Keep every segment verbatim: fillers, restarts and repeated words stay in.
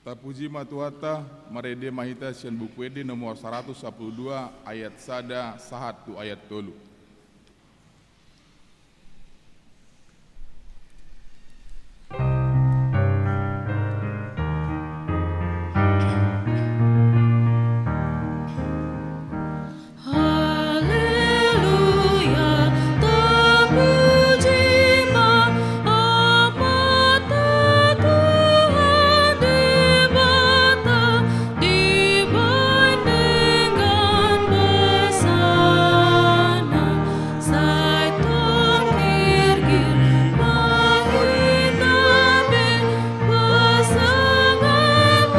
Tapuji ma Tuhanta, marende ma hita sian Buku Ende nomor saratus sampulu dua, ayat sada sahat tu ayat tolu. Haleluya, tapuji ma Amanta Tuhan Debata, dibahen denggan basana, sai tong girgir ma hita be, pasangap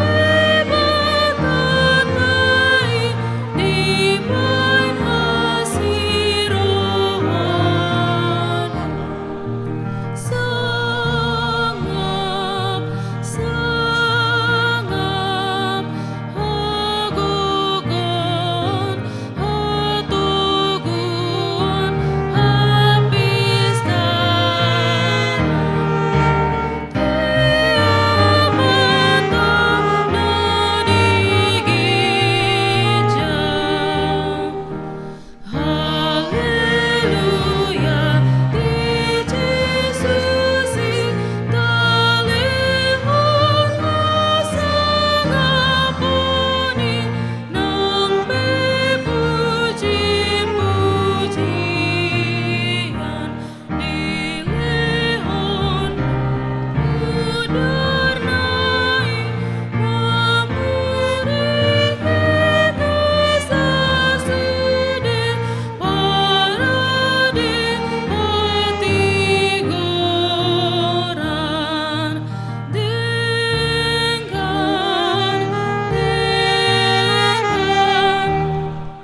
Debata i, dibahen hasiroan. Sangap, sangap, hagogoon, hatoguon, hapistaan. Di Amanta na di ginjang. Haleluya, di Jesus i talehon hasangapon i, nang pe puji-pujian dilehon mudar na i, mamuri hita sasude parade patigoran. Denggan, denggan,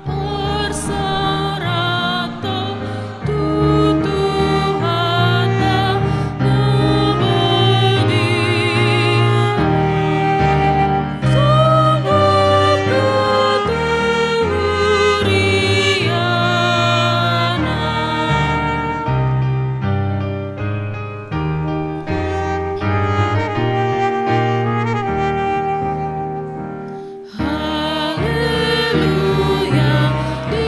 parsarat ho tu Tuhanta na badia. Sangap tu huriana. Haleluya, di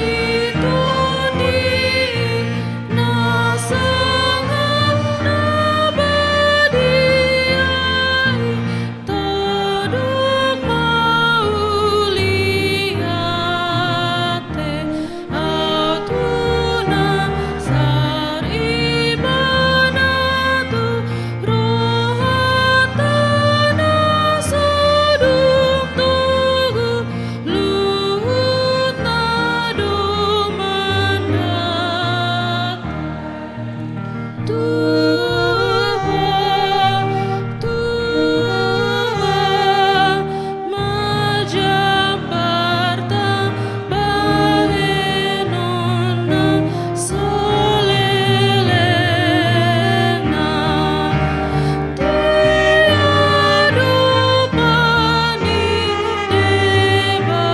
Tondi na sangap na badia i, tadok mauliate. Aut huna sar Ibana tu rohanta na so dung togu, luhutna do mandat. Tuhan, Tuhan, ma jambarta bahenonna salelengna. Di adopan ni Debata.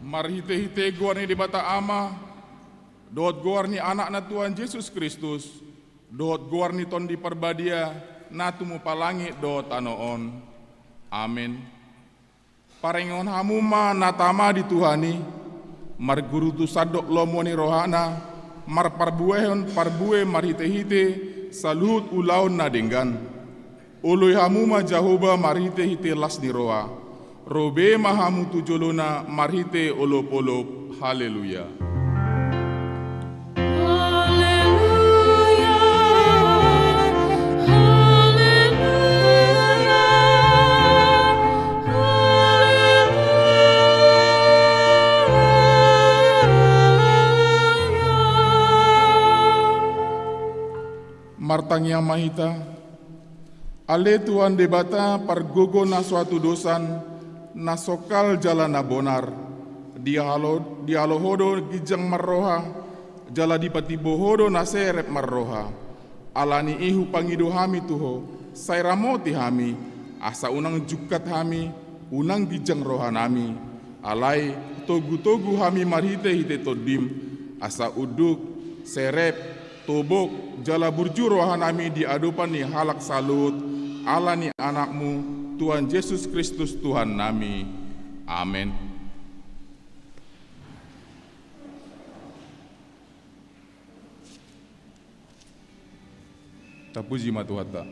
Marhitehite goar ni Debata Ama, dohot goar ni Anakna Tuhan Jesus Kristus, dohot goar ni Tondi Parbadia, na tumupa langit dohot tano on. Amen. Parengehon hamu ma na tama di Tuhan i, margurutu sandok lomo ni rohana, marparbuehon parbue marhitehite saluhut ulaon na denggan. Oloi hamu ma Jahowa marhitehite las ni roha. Ro be ma hamu tu jolona marhite olopolop. Haleluya. Haleluya, haleluya, haleluya. Martangiang ma hita. Ale Tuhan Debata, pargogo na so hatudosan, na songkal jala na bonar, dialo, dialo Ho do ginjang marroha, jala dipatimbo Ho do na serep marroha. Ala ni i hupangido hami tu Ho, sai ramoti hami, asa unang jungkat hami, unang ginjang rohanami. Alai togutogu hami marhitehite Tondim, asa unduk, serep, Tobok jala burju rohanami di adopan ni halak saluhut, ala ni Anakmu, Tuhan Jesus Kristus, Tuhannami. Amen. Tapuji ma Tuhanta.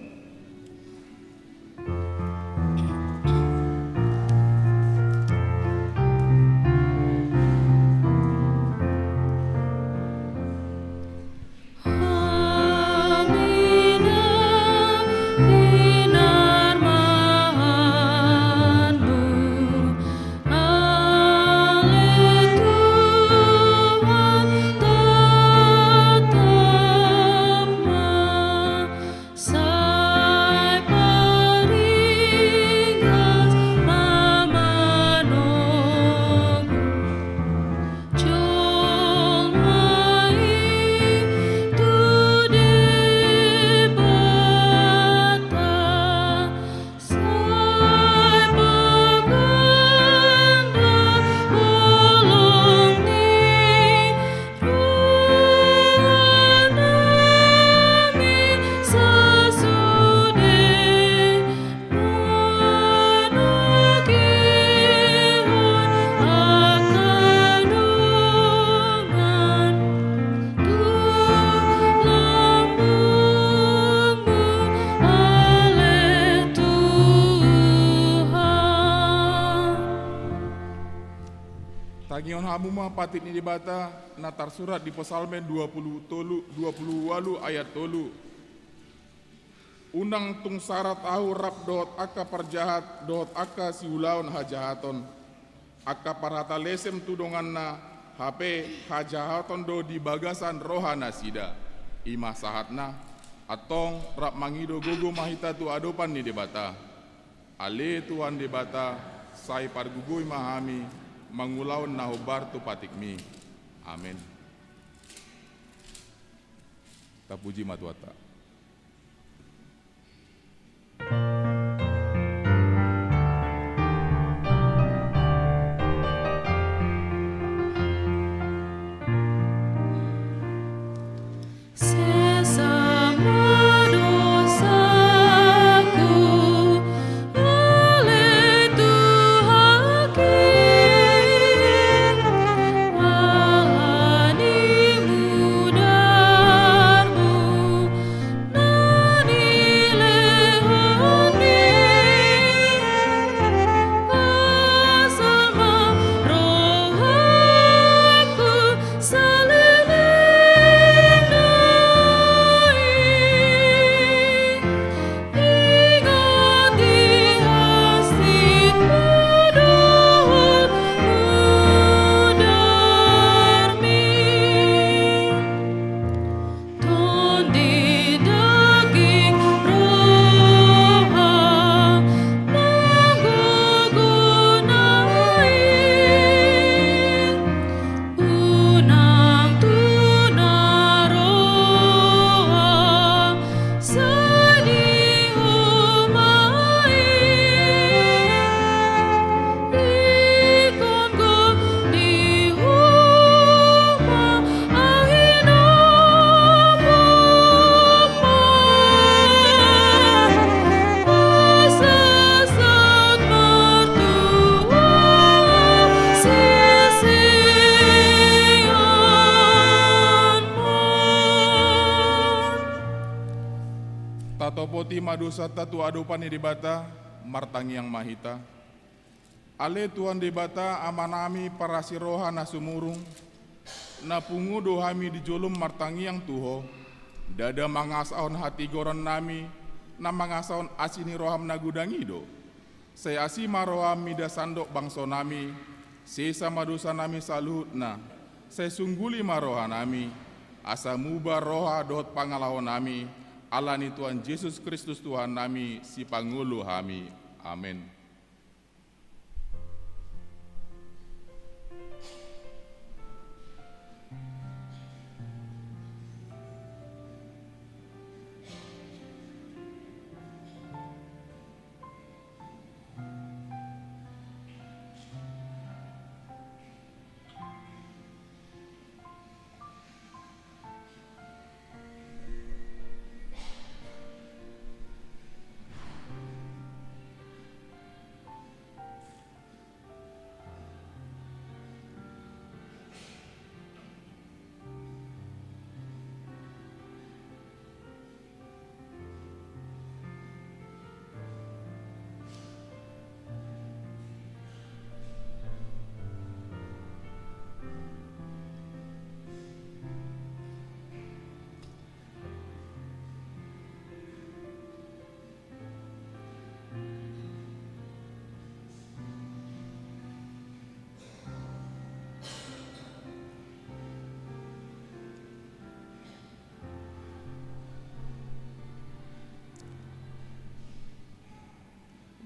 Tangihon hamu ma patik ni Debata na tarsurat di Psalmen dua pulu tolu, dua pulu ualu ayat tolu. Unang tung sarat ahu rap dohot angka parjahat dohot angka siulahon hajahaton, angka parhata lesem tu donganna, hape hajahaton do di bagasan rohanasida. I ma sahatna. Antong rap mangido gogo ma hita tu adopan ni Debata. Ale Tuhan Debata, sai pargogoi ma hami mangulahon na hombar tu patikmi. Amen. Tapuji ma Tuhanta. Sesa ma dosaku, ale Tuhanki, ala ni mudarmu na nilehonmi. Asal ma rohangku saleleng nai, ingot di hastingmu dohot mudarmi. Tondi daging roha nang gogo nai, unang tu na roa sai di Ho ma i. Ingkon gondihu ma ahu i na pomparan, asa saut martua sisean ma. Tatopoti ma dosanta tu adopan ni Debata, martangiang ma hita. Ale Tuhan Debata, Amanami parasi roha na sumurung, na pungu do hami di jolom martangiang tu Ho, ndada mangasahon hatigorannami na mangasahon asi ni roham na godang i do. Sai asi ma roham mida sandok bangsonami, sesa ma dosanami saluhutna, sai sungguli ma rohanami, asa muba roha dohot pangalahonami, ala ni Tuhan Jesus Kristus Tuhannami, Sipangolu hami. Amen.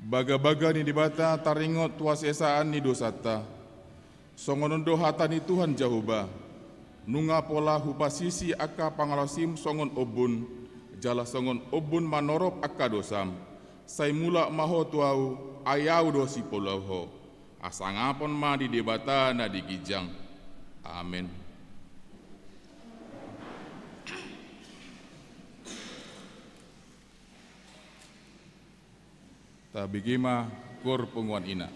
Bagabaga ni Debata taringot tu hasesaan ni dosanta. Songon on do hata ni Tuhan Jahowa: Nunga pola hupasisi angka pangalaosim songon ombun, jala songon ombun manorop angka dosam. Sai mulak ma ho tu Ahu, ai Ahu do sipalua ho. Hasangapon ma di Debata na di ginjang. Amen. Tabege ma koor punguan ina.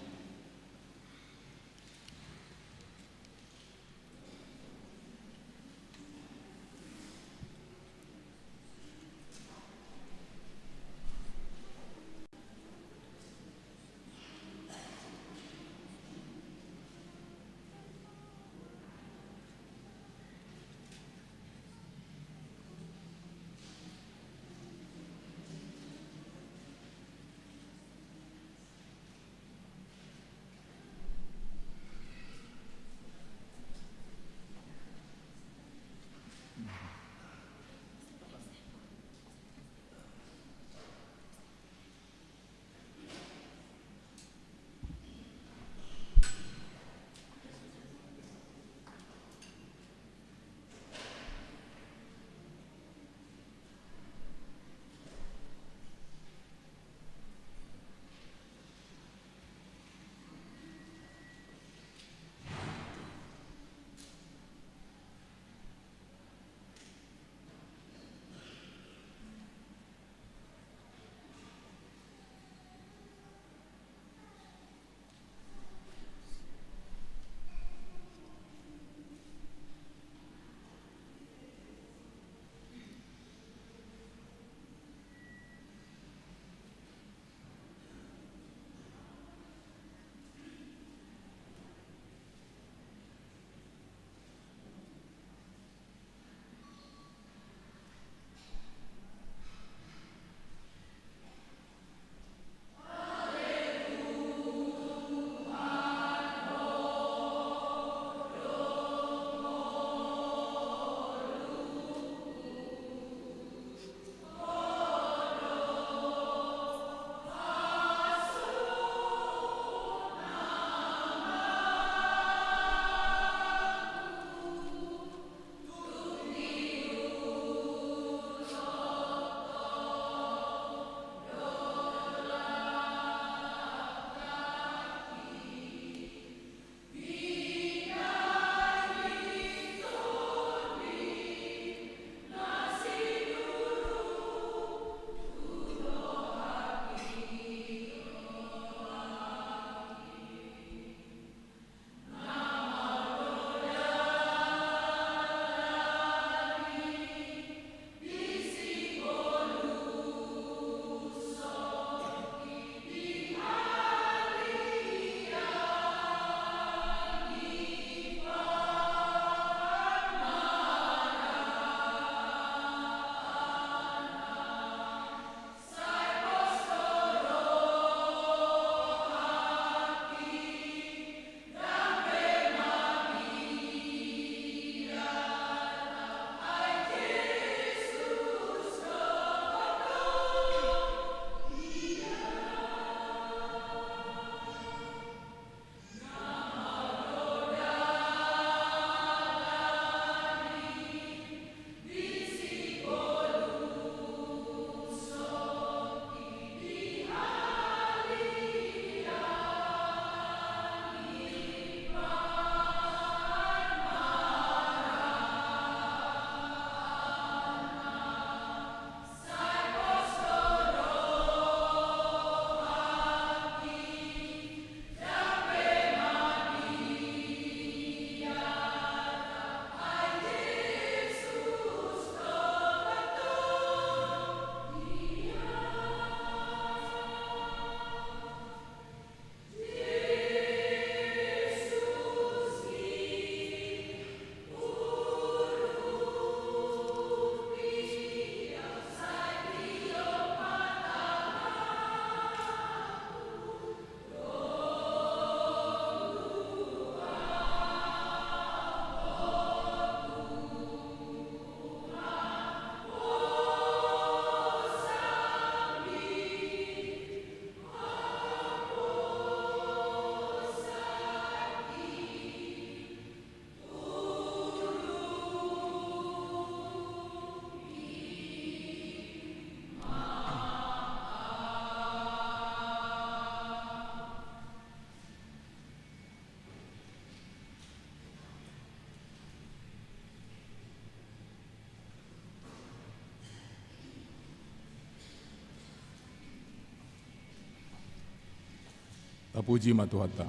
Puji ma Tuhanta.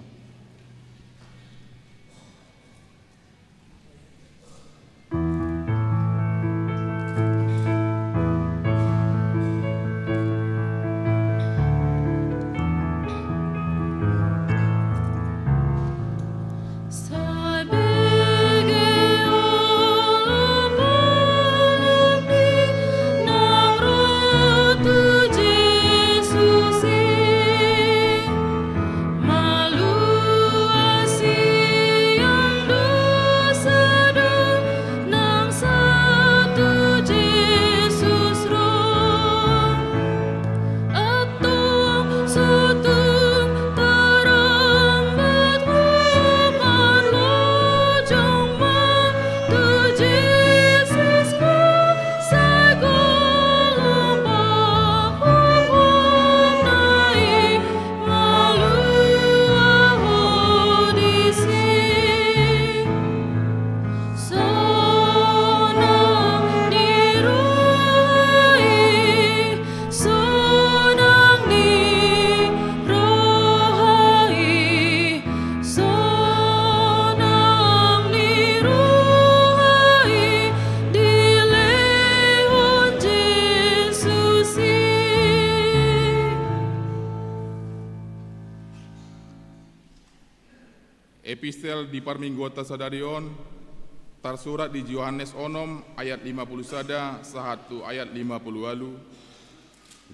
Epistel di parmingguonta sadari on tarsurat di Johannes onom ayat lima pulu sada sahat tu ayat lima pulu ualu.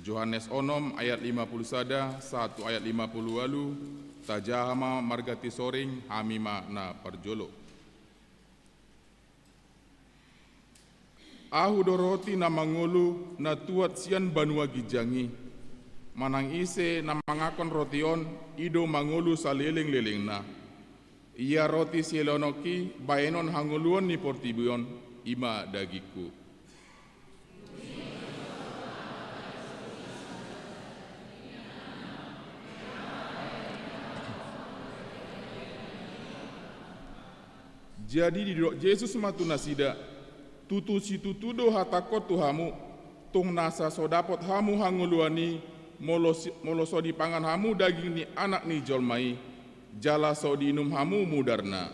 Johannes onom ayat lima pulu sada sahat tu ayat lima pulu ualu. Tajaha ma marganti soring, hami ma na parjolo. Ahu do roti na mangolu na tuat sian banua ginjang i. Manang ise na mangankon roti on, i do mangolu salelenglelengna. Ia roti silehononki bahenon hangoluan ni portibi on, i ma dagingku. Jadi didok Jesus ma tu nasida: Tutu situtu do hatangkon tu hamu, tung nasa so dapot hamu hangoluan i, molo si-, molo so dipangan hamu daging ni Anak ni jolma i, jala so diinum hamu mudarna.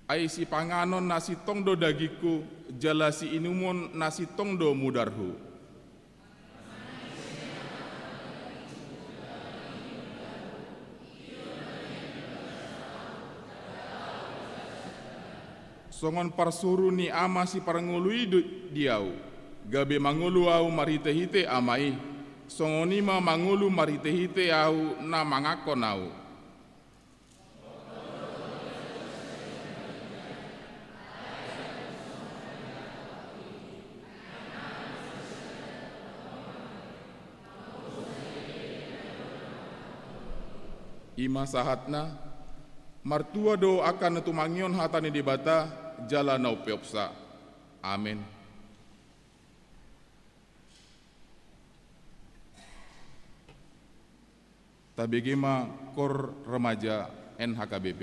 Ai sipanganon na sintong do dagingku, jala siinumon na sintong do mudarhu. Songon parsuru ni Ama siparngolu i do di ahu, gabe mangolu ahu marhitehite Ama i, songon i ma mangolu marhitehite ahu na mangankon ahu. I ma sahatna. Martua do angka na tumangihon hata ni Debata jala na umpeopsa. Amen. Tabege ma Kor Remaja N H K B P.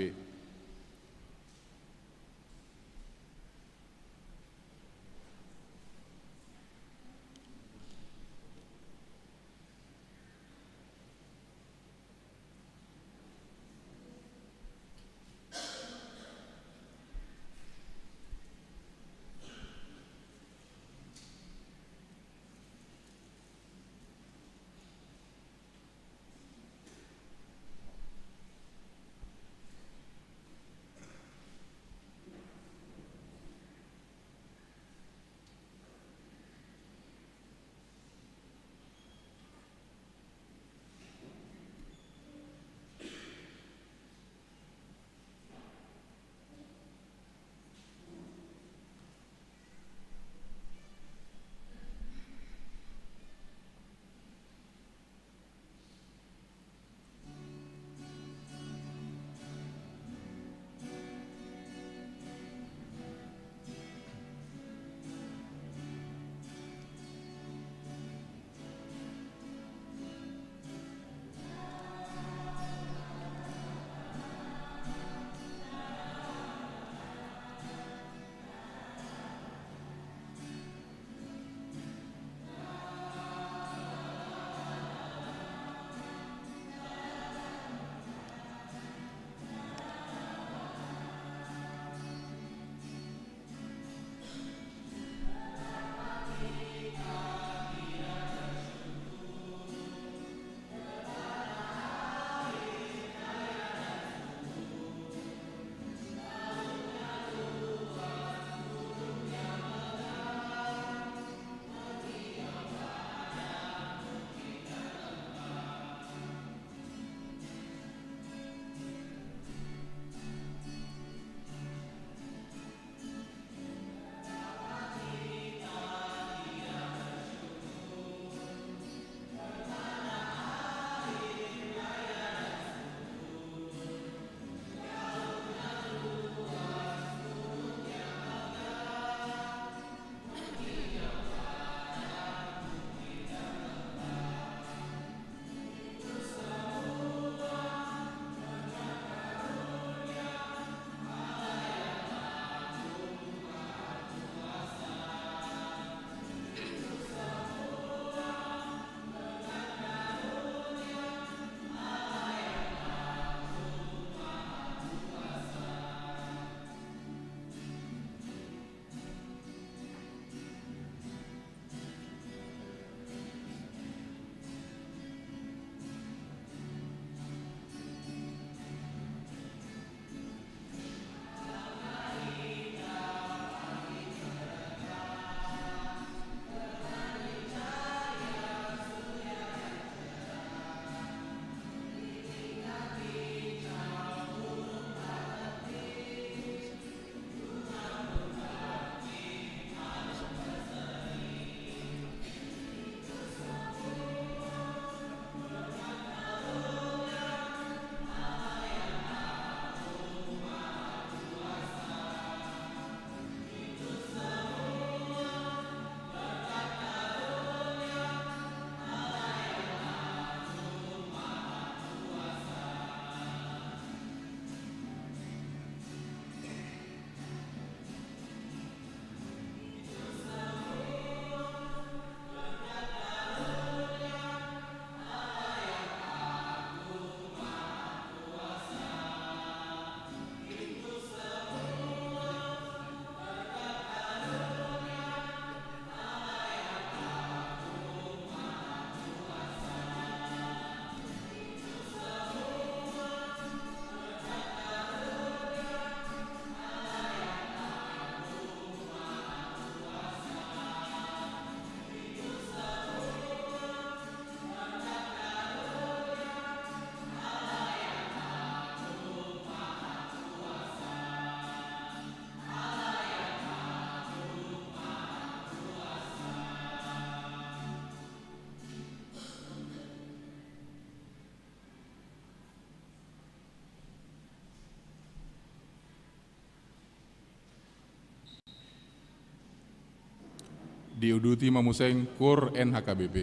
Diuduti ma museng KUR N H K B P.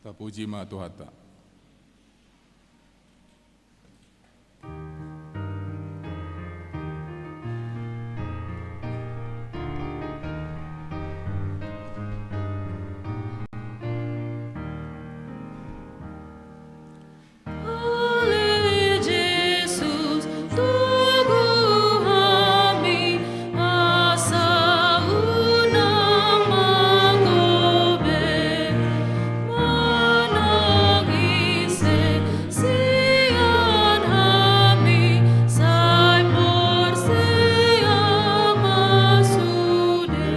Tapuji ma Tuhanta. Ale Jesus, togu hami, asa unang manggobe, manang ise sian hami, sai porsea ma sude.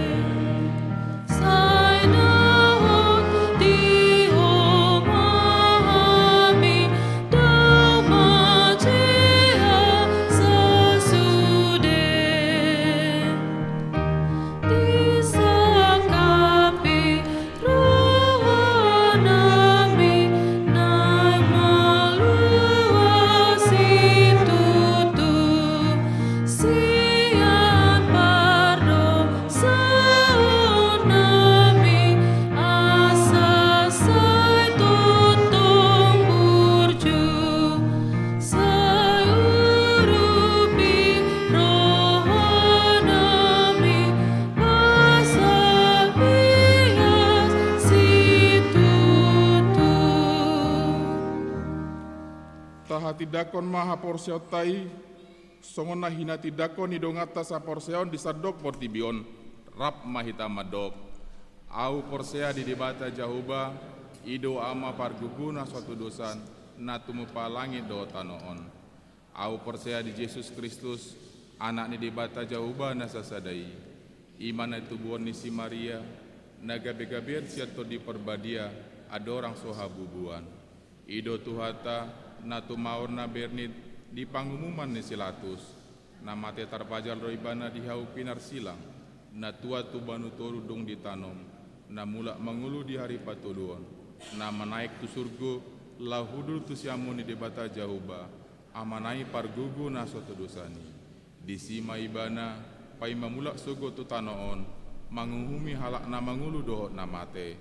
Sai dohot di Ho ma hami, dao mansai sasude. Disangkapi rohanami naeng malua situtu, sian pardosaonnami, asa sai tongtong burju. Sai urupi rohanami, asa hias situtu. Tahatindangkon ma haporseaonta i, songon na hinatindangkon ni donganta saporseaon di sandok portibi on. Rap ma hita mandok. Ahu porsea di Debata Jahowa, i do Ama pargogo na so hatudosan, na tumompa langit dohot tano on. Ahu porsea di Jesus Kristus, Anak ni Debata Jahowa na sasada i. I ma na tubuhon ni si Maria, na gabegabean sian Tondi Parbadia, andorang so habubuhan. I do Tuhanta, na tumaon na bernit di pangumuman ni si Latus, na mate tarpajal do Ibana di hau pinarsilang, na tuat tu banua toru dung ditanom, na mulak mangolu di ari patoluhon, na manaek tu surgo, laho hundul tu siamun ni Debata Jahowa, Amana i pargogo na so hatudosan i. Disi ma Ibana, paima mulak sogot tu tano on, manguhumi halak na mangolu dohot na mate.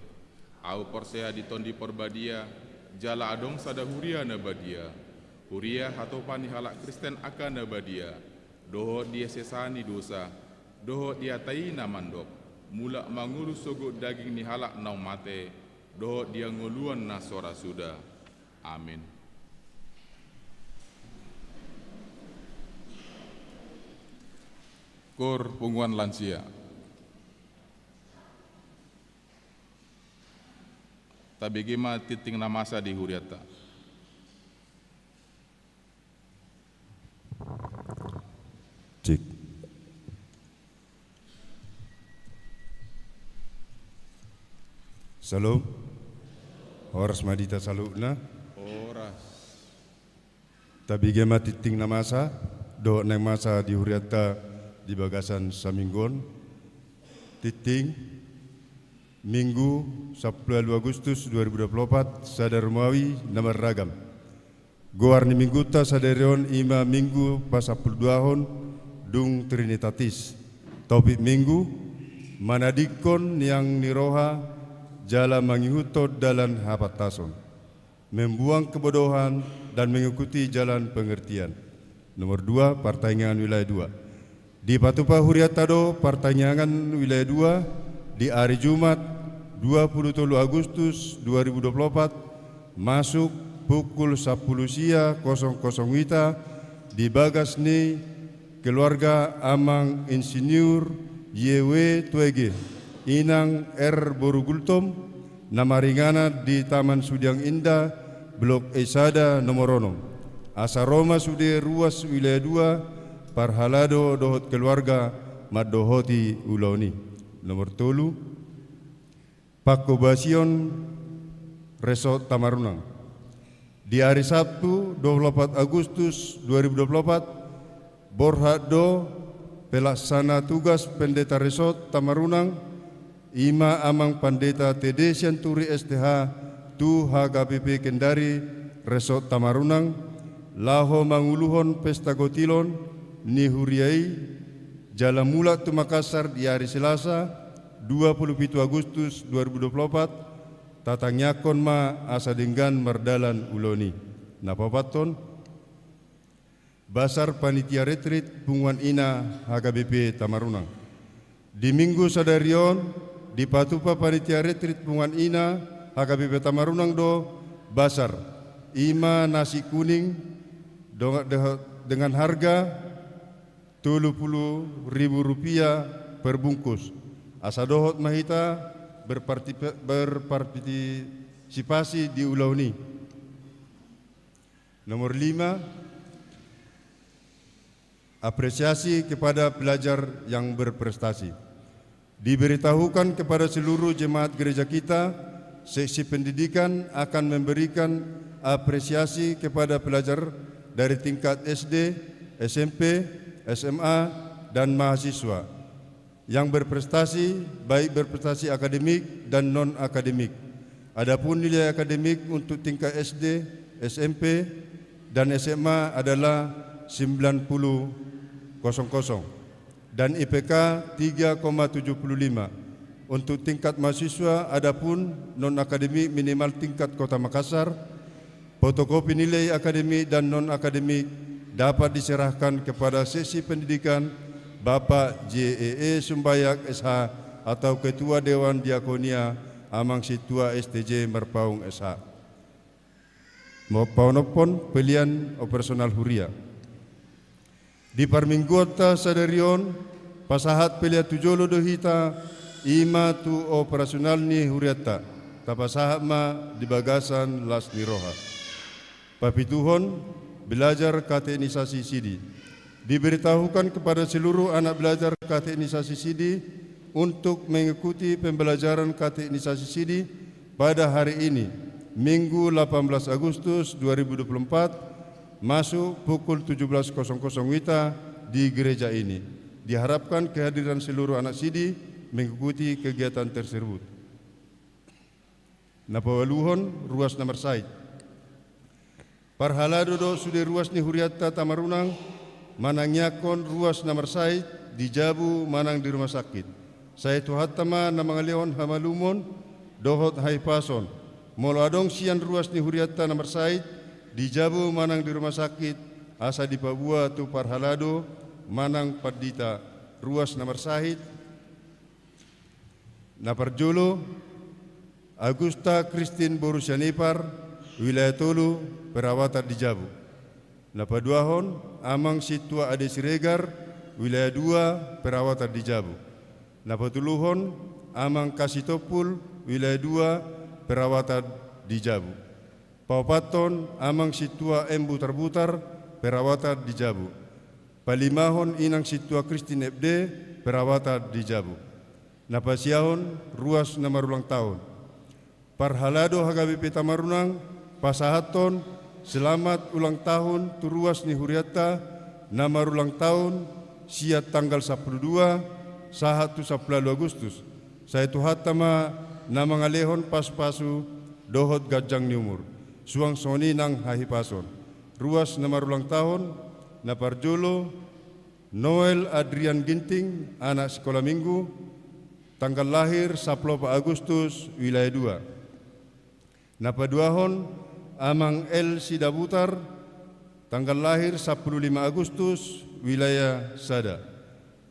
Ahu porsea di Tondi Parbadia, jala adong sada huria na badia. Huria hatopan ni halak Kristen angka na badia, dohot di hasesaan ni dosa, dohot di hata i na mandok, mulak mangolu sogot daging ni halak naung mate, dohot di hangoluan na so ra suda. Amin. Koor punguan lansia. Tabege ma tingting na masa di hurianta. Cek. Syalom. Horas ma di hita saluhutna. Horas. Tabege ma tingting na masa dohot naeng masa di hurianta di bagasan saminggu on. Tingting, Minggu, sampulu ualu Agustus dua ribu dua puluh opat, sada Romawi na marragam. Goar ni Minggunta sadari on i ma Minggu pasampuluduahon dung Trinitatis. Topik Minggu, manadingkon niang ni roha jala mangihuthon dalan hapantason. Membuang kebodohan dan mengikuti jalan pengertian. Nomor dua, partangiangan wilayah dua. Dipatupa hurianta do partangiangan wilayah dua di ari Jumat, dua puluh tolu Agustus dua ribu dua puluh opat, masuk pukul sampulu sia kosong kosong wita di bagas ni keluarga Amang Insinyur Y W Twege, Inang R Boru Gultom, na maringanan di Taman Sudiang Indah, Blok E sada nomor onom. Asa ro ma sude ruas wilayah dua, parhalado dohot keluarga mandohoti ulaon i. Nomor tolu, pangkobasion Resort Tamarunang. Di ari Sabtu, dua puluh opat Agustus dua ribu dua puluh opat, borhat do pelaksana tugas pendeta Resort Tamarunang, i ma Amang Pandeta Tede Sianturi S T H, tu H K B P Kendari Resort Tamarunang, laho manguluhon pesta gotilon ni huria i, jala mulak tu Makassar di ari Selasa, dua puluh pitu Agustus dua ribu dua puluh opat, Tatangiangkon ma asa denggan mardalan ulaon i. Na paopathon, basar panitia retrit punguan ina H K B P Tamarunang. Di minggu sadari on, dipatupa panitia retrit punguan ina H K B P Tamarunang do basar, i ma nasi kuning dong-, de-, dengan harga tolu pulu ribu rupiah per bungkus. Asa dohot ma hita berparti-, berpartisipasi di ulaon i. Nomor lima, apresiasi kepada pelajar yang berprestasi. Diberitahukan kepada seluruh jemaat gereja kita, seksi pendidikan akan memberikan apresiasi kepada pelajar dari tingkat S D, S M P, S M A, dan mahasiswa yang berprestasi, baik berprestasi akademik dan non-akademik. Adapun nilai akademik untuk tingkat S D, S M P, dan S M A adalah sembilan puluh kosong kosong dan I P K tiga koma tujuh puluh lima. Untuk tingkat mahasiswa, adapun non-akademik minimal tingkat Kota Makassar, fotokopi nilai akademik dan non-akademik dapat diserahkan kepada seksi pendidikan Bapak J E E Sumbayak S H atau Ketua Dewan Diakonia Amang Sintua S T J Marpaung S H. Mo-, paonomhon pelean operasional huria. Di parmingguonta sadari on, pasahat pelean tu jolo do hita, i ma tu operasional ni hurianta, tapasahat ma di bagasan las ni roha. Papituhon, belajar kateknisasi sidi. Diberitahukan kepada seluruh anak belajar kateknisasi sidi untuk mengikuti pembelajaran kateknisasi sidi pada hari ini, Minggu delapan belas Agustus dua ribu dua puluh empat, masuk pukul tujuh belas kosong kosong WITA di gereja ini. Diharapkan kehadiran seluruh anak sidi mengikuti kegiatan tersebut. Na paualuhon, ruas na marsahit. Parhalado dohot sude ruas ni hurianta Tamarunang manangiangkon ruas na marsahit di jabu manang di rumah sakit. Sai Tuhanta ma na mangalehon hamalumon dohot hahipason. Molo adong sian ruas ni hurianta na marsahit di jabu manang di rumah sakit, asa dipaboa tu parhalado manang pandita ruas na marsahit. Na parjolo, Agusta Kristin boru Sianipar, wilayah tolu, perawatan di jabu. Na paduahon, Amang Sintua Ade Siregar, wilayah dua, perawatan di jabu. Na patoluhon, Amang Kasitompul, wilayah dua, perawatan di jabu. Paopathon, Amang Sintua M Butarbutar, perawatan di jabu. Palimahon, Inang Sintua Kristin F D, perawatan di jabu. Na pasiahon, ruas na marulang tahun. Parhalado H K B P Tamarunang pasahathon selamat ulang tahun tu ruas ni hurianta na marulang tahun sian tanggal sampulu dua sahat tu sampulu ualu Agustus. Sai Tuhanta ma na mangalehon pasupasu dohot ganjang ni umur. Suang songon i nang hahipason. Ruas na marulang tahun, na parjolo, Noel Adrian Ginting, anak sikola minggu, tanggal lahir sampulu opat Agustus, wilayah dua. Na paduahon, Amang L Sidabutar, tanggal lahir sampulu lima Agustus, wilayah sada.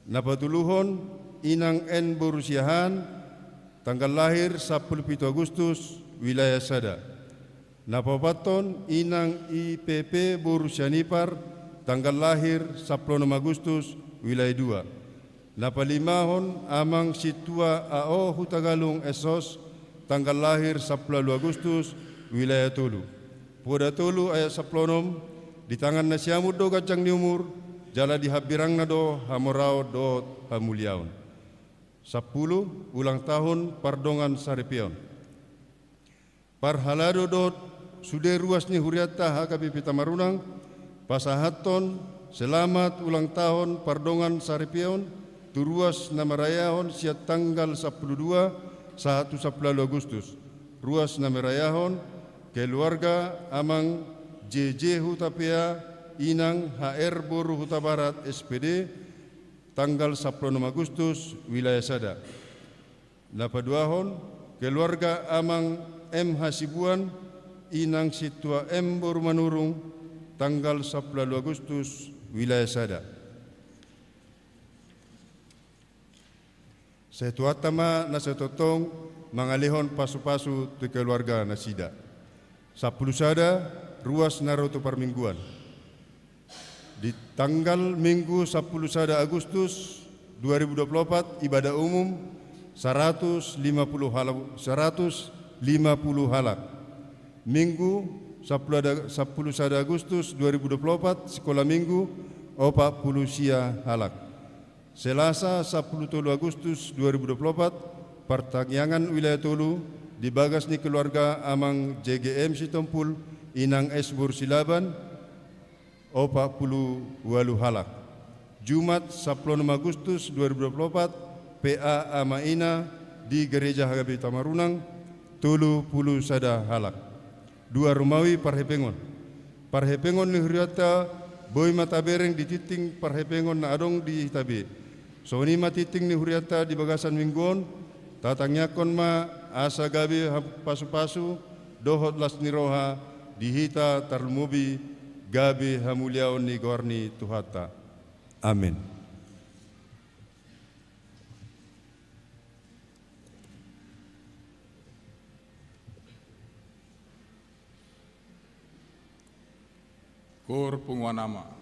Na patoluhon, Inang N boru Siahaan, tanggal lahir sampulu pitu Agustus, wilayah sada. Na paopathon, Inang I P P boru Sianipar, tanggal lahir sampulu onom Agustus, wilayah dua. Na palimahon, Amang Sintua A O Hutagalung S H O S, tanggal lahir sampulu ualu Agustus, wilayah tolu. Poda tolu ayat sampulu onom, di tangan na siamun do ganjang ni umur, jala di hambirangna do hamoraon dohot hamuliaon. Sampulu, ulang tahun pardongan saripeon. Parhalado dohot sude ruas ni hurianta H K B P Tamarunang, pasahathon selamat ulang tahun pardongan saripeon tu ruas na marayahon sian tanggal sampulu dua sahat tu sampulu ualu Agustus. Ruas na marayahon keluarga Amang J J Hutapea, Inang H R boru Hutabarat S P D, tanggal sampulu onom Agustus, wilayah sada. Na paduahon, keluarga Amang M Hasibuan, Inang Sintua M Boru Manurung, tanggal sampulu ualu Agustus, wilayah sada. Sai Tuhanta ma na sai tongtong mangalehon pasu-pasu tu keluarga nasida. Sampulu sada, ruas na ro tu parmingguan. Di tanggal Minggu sampulu sada Agustus dua ribu dua puluh opat, ibadah umum saratus lima puluh hal-, saratus lima puluh halak. Minggu sampulu sada, sampulu sada Agustus dua ribu dua puluh opat, sikola Minggu opat puluh sia halak. Selasa sampulu tolu Agustus dua ribu dua puluh opat, partangiangan wilayah tolu di bagas ni keluarga Amang J G M Sitompul, Inang S Boru Silaban, opat puluh ualu halak. Jumat sampulu onom Agustus dua ribu dua puluh opat, P A Ama Ina di Gereja H K B I Tamarunang, tolu puluh sada halak. Dua, Romawi parhepengon. Parhepengon ni hurianta boi ma tabereng di tingting parhepengon na adong di hita be. Songon i ma tingting ni hurianta di bagasan minggu on, tatangiangkon ma asa gabe ha-, pasu-pasu dohot las ni roha di hita, tarlumobi gabe hamuliaon ni goar ni Tuhanta. Amen. Koor punguan ama.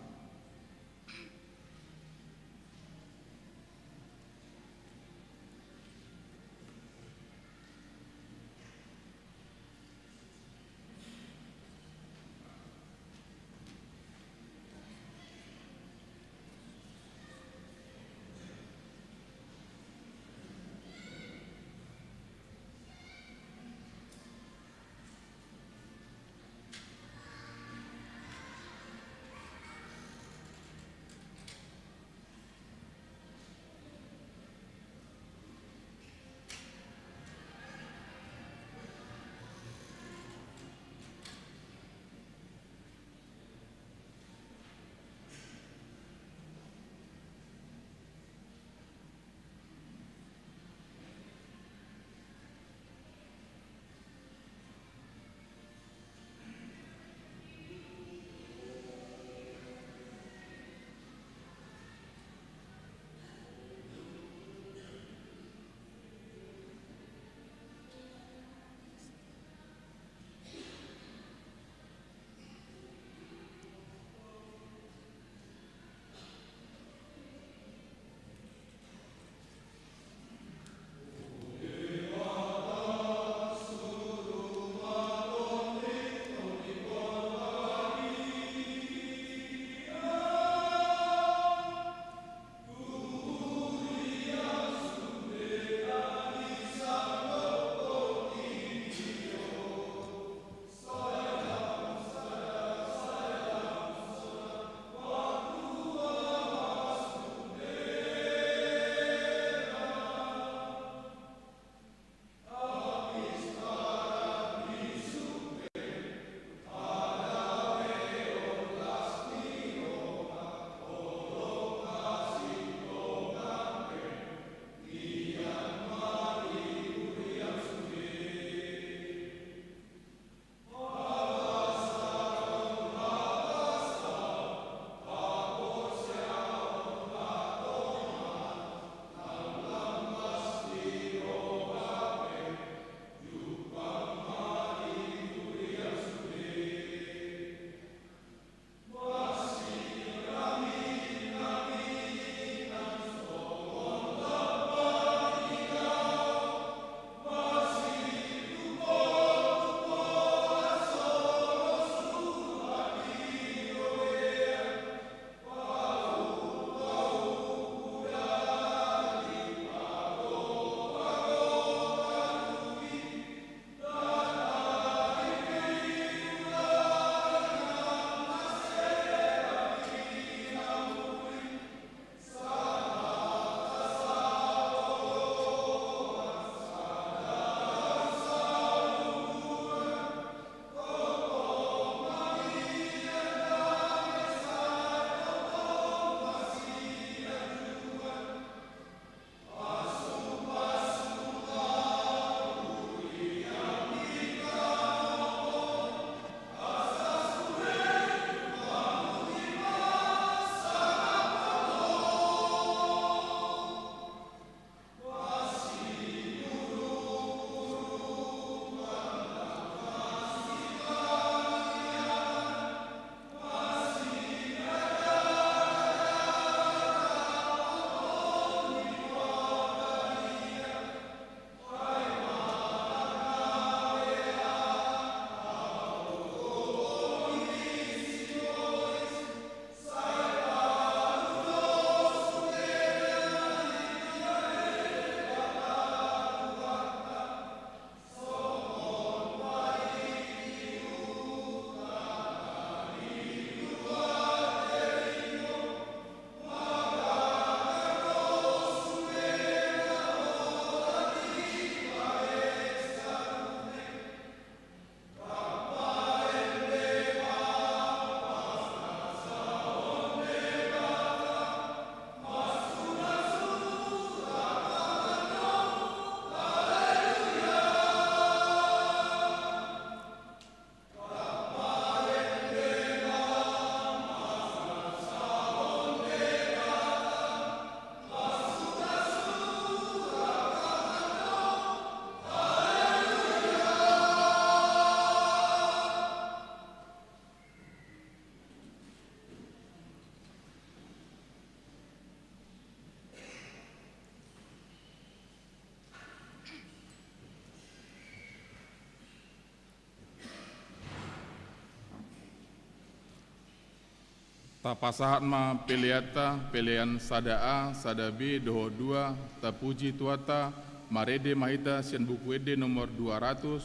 Tapasahat ma peleanta, pelean sada A, sada B, dohot dua, tapuji Tuhanta, marende ma hita sian Buku Ende nomor dua ratus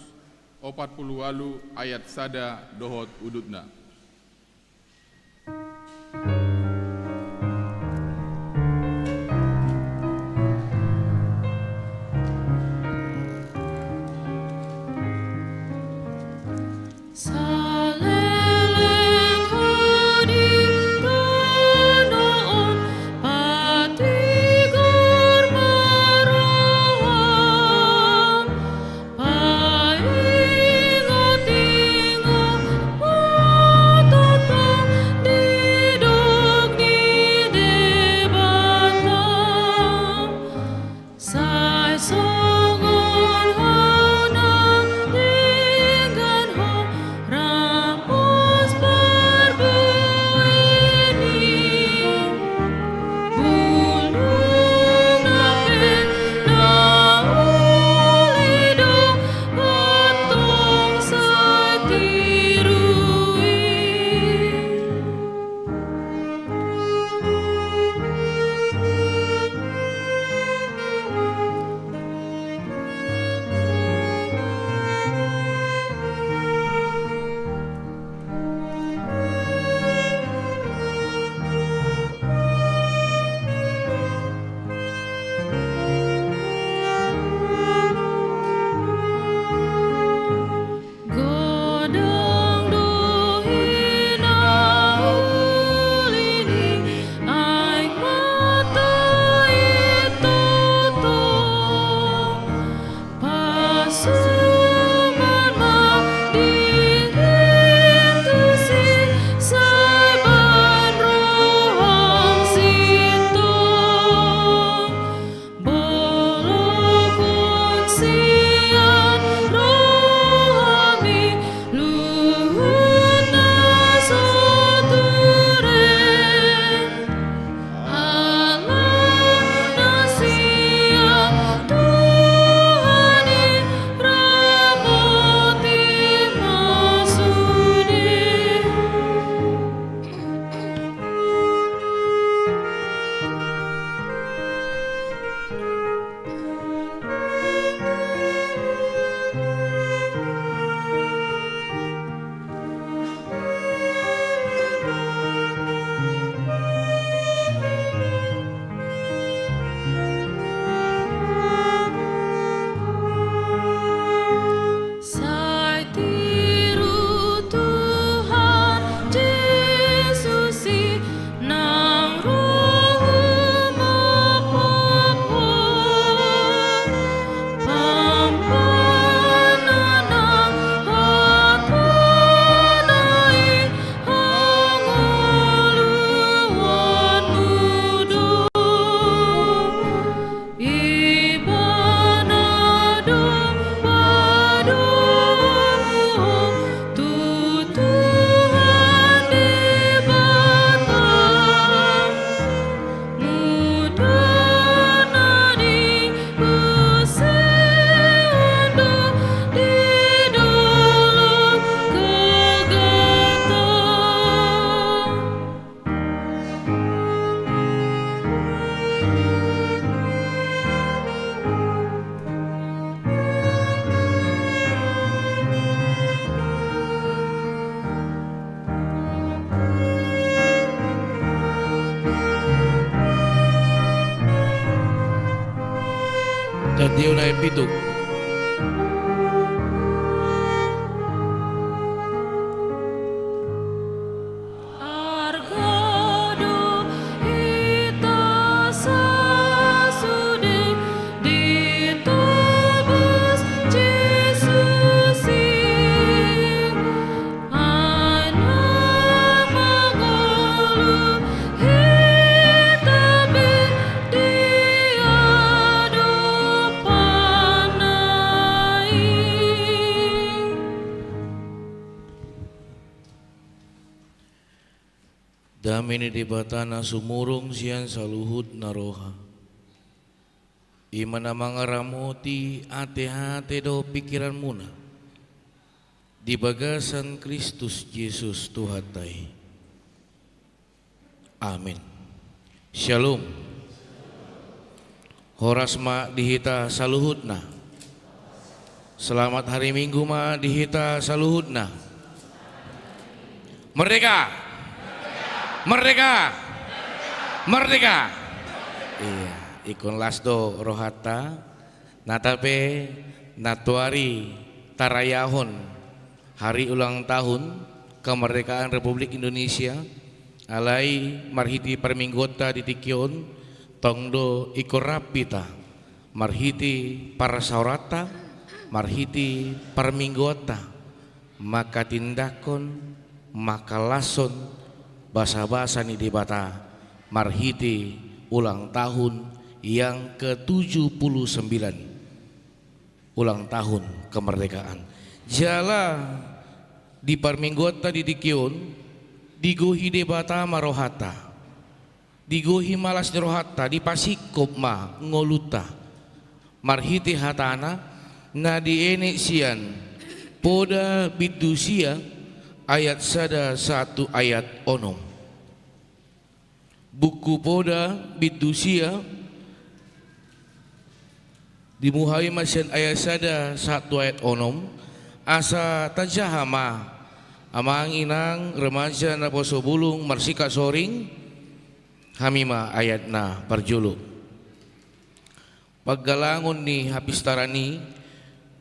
opat pulu ualu ayat sada dohot udutna. Saleleng hudingkon on, patigor ma roham, paingotingot ma tongtong didok ni Debata. Sai songon hau na denggan ho, ramos parbueni. Bulungna pe na uli do, antong sai tiru i. Godang do i na uli ni aek mata i toto. Pasungon ma dirimu tusi, sai bahen roham sintong. Bolongkon sian rohami luhut na so ture. Alana sian Tuhan i ramoti ma sude. Sai tiru Tuhan Jesus i nang roham, pampanan nang hatana i hangoluanmu do. Ibana do padomuhon tu Tuhan Debata. Mudar na dibuseon do di dolok gagata. Tadeu na pitu. Arga do hita sasude ditobus Jesus i, ai na mangolu hita be di adopanna i. Dame ni Debata na sumurung sian saluhutna roha, i ma na mangaramoti ateate dohot pingkiranmuna di bagasan Kristus Jesus Tuhanta i. Amin. Syalom. Horas ma di hita saluhutna. Selamat hari Minggu ma di hita saluhutna. Merdeka! Merdeka! Merdeka! Iya, ingkon las do rohanta, nata pe nantoari tarayahon hari ulang tahun kemerdekaan Republik Indonesia, alai marhite parmingguonta di tingki on, tong do ingkon rap hita, marhite parsaoranta, marhite parmingguonta, manghatindanghon, manghalashon basabasa ni Debata, marhite ulang tahun yang ketujuh puluh sembilan, ulang tahun kemerdekaan. Jala di parmingguonta di tingki on, digohi Debata ma rohanta, digohi ma las ni rohanta, dipasingkop ma ngolunta, marhite hatana na dienet sian Poda bindu sia ayat sada sahat tu ayat onom. Buku Poda bindu sia, dimuhai ma sian ayat sada sahat tu ayat onom. Asa tajaha ma, amang inang, remaja, naposobulung, marsikapsoring, hami ma ayat na parjolo. Panggalangon ni hapistaran i.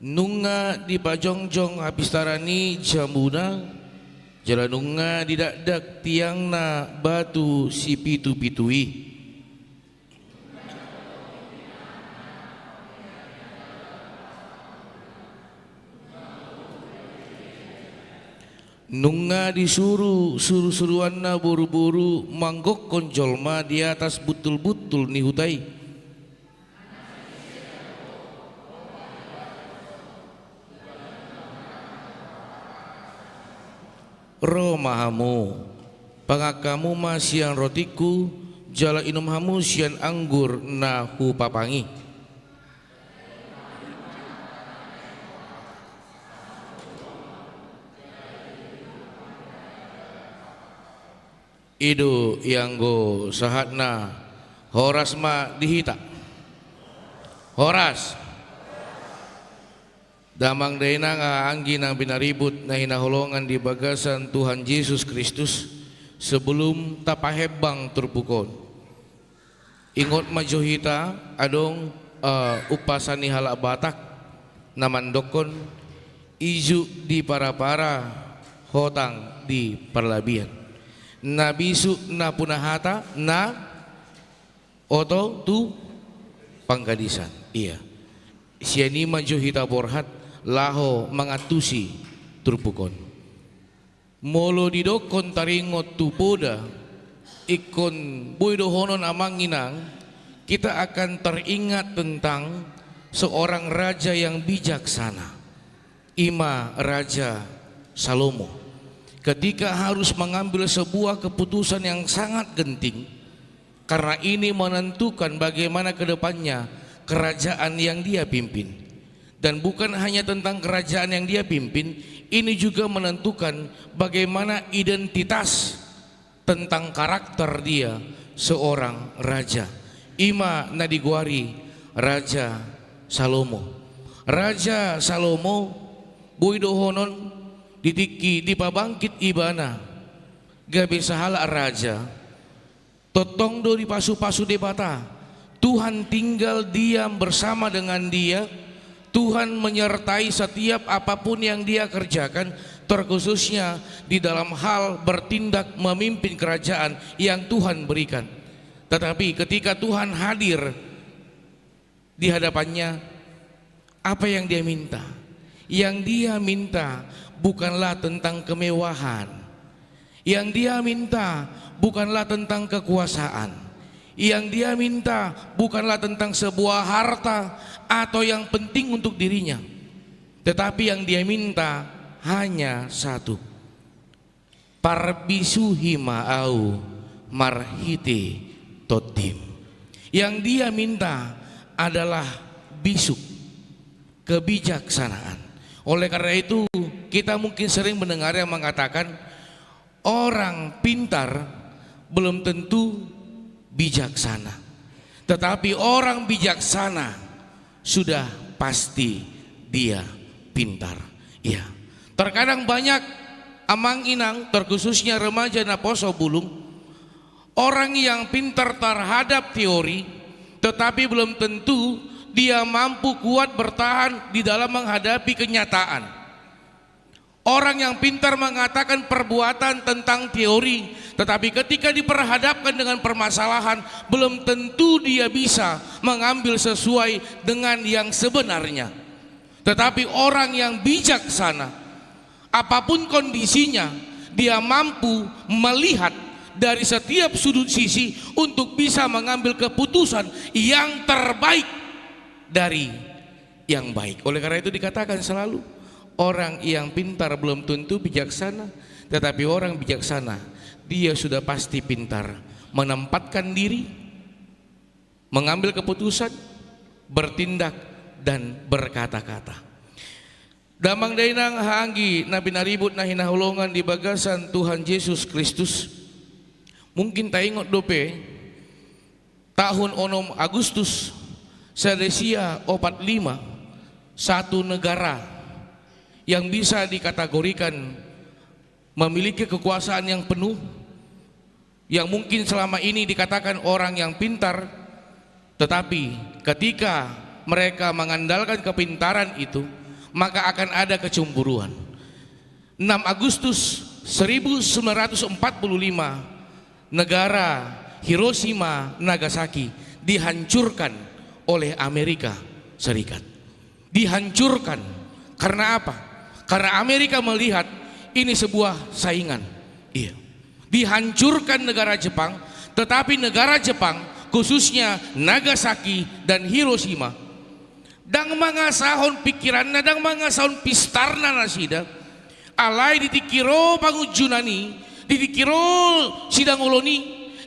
Nunga dipajongjong hapistaran i jambuna, jala nunga didakdak tiangna batu sipitu-pitu i. Nunga disuru suru-suruanna boru-boru manggokkon jolma di atas buntul-buntul ni huta i. Ro ma hamu, pangan hamu ma sian rotingku, jala inum hamu sian anggur na hupapang i. I do ianggo sahatna. Horas ma di hita. Horas. Damang dainang, anggi nang pinaribut na hinaholongan di bagasan Tuhan Jesus Kristus, sebelum tapahembang turpuk on, ingot ma jo hita, adong, eh, umpasa ni halak Batak na mandokkon, ijuk di para-para, hotang di parlabian. Na bisuk na punahata, na oto tu panggadisan. Iya. Sian i ma jo hita borhat laho mangantusi turpuk on. Molo didokkon taringot tu Poda, ingkon boi dohonon amang inang, kita akan teringat tentang seorang raja yang bijaksana. I ma Raja Salomo. Ketika harus mengambil sebuah keputusan yang sangat genting, karena ini menentukan bagaimana ke depannya kerajaan yang dia pimpin. Dan bukan hanya tentang kerajaan yang dia pimpin, ini juga menentukan bagaimana identitas, tentang karakter dia seorang raja. I ma na digoari Raja Salomo. Raja Salomo, boi dohonon, di tingki dipabangkit ibana gabe sahalak raja, tongtong do dipasu-pasu Debata. Tuhan tinggal diam bersama dengan dia. Tuhan menyertai setiap apapun yang dia kerjakan, terkhususnya di dalam hal bertindak memimpin kerajaan yang Tuhan berikan. Tetapi ketika Tuhan hadir di hadapannya, apa yang dia minta? Yang dia minta bukanlah tentang kemewahan. Yang dia minta bukanlah tentang kekuasaan. Yang dia minta bukanlah tentang sebuah harta atau yang penting untuk dirinya. Tetapi yang dia minta hanya satu. Parbisuhi ma ahu marhite tondim. Yang dia minta adalah bisuk, kebijaksanaan. Oleh karena itu, kita mungkin sering mendengar yang mengatakan, orang pintar belum tentu bijaksana. Tetapi orang bijaksana sudah pasti dia pintar. Ya. Terkadang banyak amang inang, terkhususnya remaja naposo bulung, orang yang pintar terhadap teori, tetapi belum tentu dia mampu kuat bertahan di dalam menghadapi kenyataan. Orang yang pintar mengatakan perbuatan tentang teori, tetapi ketika diperhadapkan dengan permasalahan, belum tentu dia bisa mengambil sesuai dengan yang sebenarnya. Tetapi orang yang bijaksana, apapun kondisinya, dia mampu melihat dari setiap sudut sisi untuk bisa mengambil keputusan yang terbaik dari yang baik. Oleh karena itu dikatakan selalu, orang yang pintar belum tentu bijaksana, tetapi orang bijaksana, dia sudah pasti pintar menempatkan diri, mengambil keputusan, bertindak, dan berkata-kata. Damang dainang haha anggi na pinaribut na hinaholongan di bagasan Tuhan Jesus Kristus, mungkin taingot dope, tahun onom Agustus, sada sia opat lima, satu negara yang bisa dikategorikan memiliki kekuasaan yang penuh, yang mungkin selama ini dikatakan orang yang pintar, tetapi ketika mereka mengandalkan kepintaran itu, maka akan ada kecemburuan. Enam Agustus seribu sembilan ratus empat puluh lima, negara Hiroshima, Nagasaki dihancurkan oleh Amerika Serikat. Dihancurkan. Karena apa? Karena Amerika melihat ini sebuah saingan. Iya. Dihancurkan negara Jepang, tetapi negara Jepang, khususnya Nagasaki dan Hiroshima, ndang mangasahon pikiranna, ndang mangasahon pistarna nasida. Alai di tingki ro pangunjunan i, di tingki ro sidangolon i,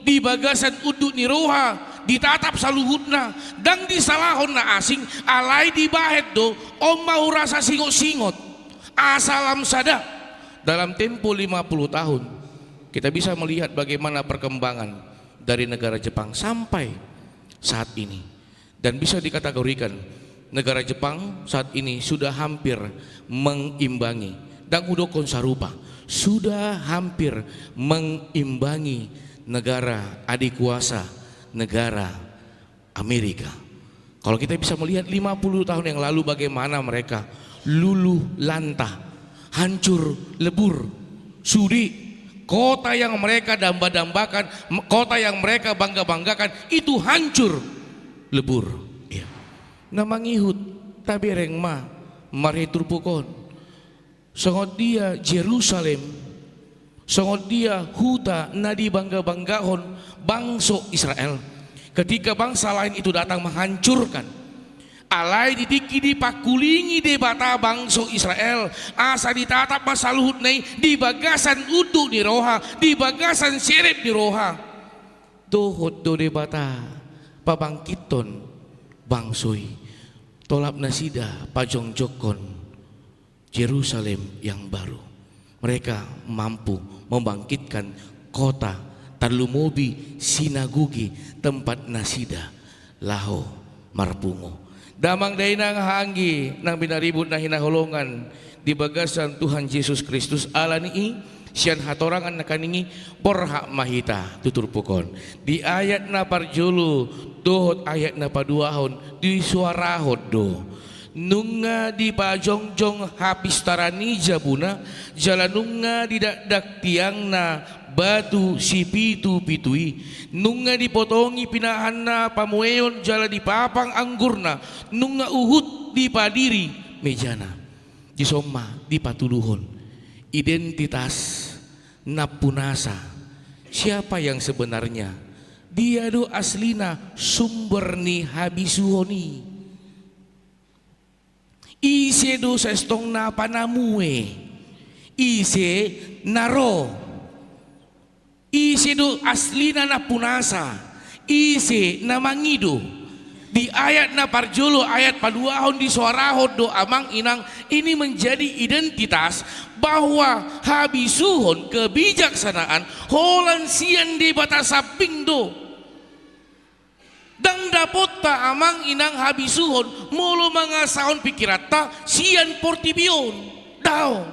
di bagasan unduk ni roha ditatap saluhutna, ndang disalahon na asing, alai dibahen do, on ma hurasa singot-singot. Asa lam sada. Dalam tempo lima puluh tahun, kita bisa melihat bagaimana perkembangan dari negara Jepang sampai saat ini. Dan bisa dikategorikan, negara Jepang saat ini sudah hampir mengimbangi, ndang hudokkon sarupa, sudah hampir mengimbangi negara adikuasa, negara Amerika. Kalau kita bisa melihat lima puluh tahun yang lalu bagaimana mereka luluh lantah, hancur lebur. Sude, kota yang mereka damba-dambakan, m-, kota yang mereka bangga-banggakan, itu hancur lebur. Iya. Na mangihut, tabereng ma marhite turpuk on. Songon dia Jerusalem, songon dia huta na dibangga-banggahon bangso Israel, ketika bangsa lain itu datang menghancurkan. Alai di tingki dipangkulingi Debata bangso Israel, asa ditatap ma saluhutna i di bagasan unduk ni roha, di bagasan serep ni roha. Dohot do Debata pabangkithon bangso i, tolap nasida pajongjongkon Jerusalem yang baru. Mereka mampu membangkitkan kota, tarlumobi sinagogi tempat nasida laho marpungu. Damang dainang haha anggi na pinaribut na hinaholongan di bagasan Tuhan Jesus Kristus, ala ni i, sian hatorangan nangkaning i, borhat ma hita tu turpuk on. Di ayat na parjolo dohot ayat na paduahon, disuarahon do. Nunga dipajongjong hapistaran ni jabuna, jala nunga didakdak tiangna batu sipitu-pitu i. Nunga dipotongi pinahanna pamueon jala dipapang anggurna, nunga huhut dipadiri mejana. Dison ma dipatuduhon identitas Nampunasa. Siapa yang sebenarnya? Dia do aslina sumber ni habisuhon i. Ise do sestongna panamue? Ise na ro? Ise do aslina Nampunasa? Ise na mangido? Di ayat na parjolo, ayat paduahon, disuarahon do amang inang, ini menjadi identitas bahwa habisuhon, kebijaksanaan, holan sian Debata sambing do. Ndang dapotta, amang inang, habisuhon molo mangasahon pikiranta sian portibi on. Daong.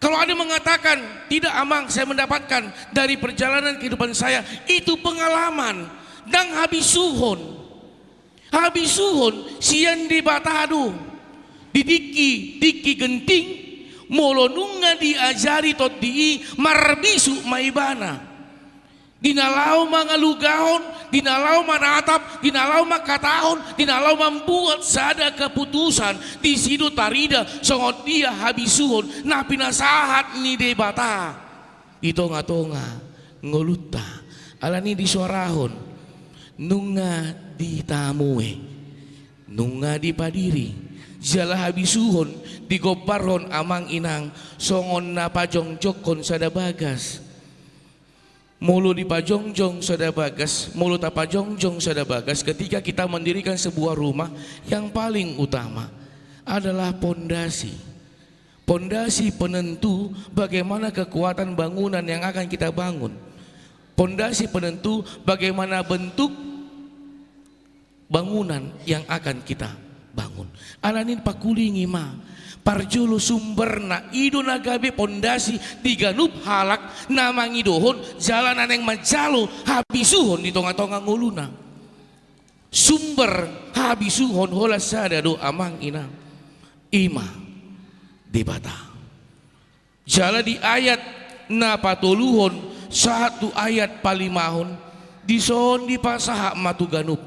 Kalau ada mengatakan, "Tidak, amang, saya mendapatkan dari perjalanan kehidupan saya," itu pengalaman, ndang habisuhon. Habisuhon sian Debata do. Di tingki, tingki genting, molo nunga diajari tondi i, marbisuk ma ibana. Di na laho mangalugahon, di na laho manatap, di na laho mangkatahon, di na laho mambuat sada keputusan, disi do tarida songon dia habisuhon na pinasahat ni Debata di tonga-tonga ngolunta. Alani i disuarahon, nunga ditamue, nunga dipadiri, jala habisuhon digombarhon, amang inang, songon na pajongjongkon sada bagas. Molo dipajongjong sada bagas, molo tapajongjong sada bagas, ketika kita mendirikan sebuah rumah, yang paling utama adalah pondasi. Pondasi penentu bagaimana kekuatan bangunan yang akan kita bangun. Pondasi penentu bagaimana bentuk bangunan yang akan kita bangun. Alani i pakulingi ma. Parjolo sumberna, i do na gabe pondasi di ganup halak na mangidohon jala na naeng manjalo habisuhon di tonga-tonga ngoluna. Sumber habisuhon holan sada do, amang inang, i ma Debata. Jala di ayat na patoluhon sahat tu ayat palimahon, dison dipasahat ma tu ganup,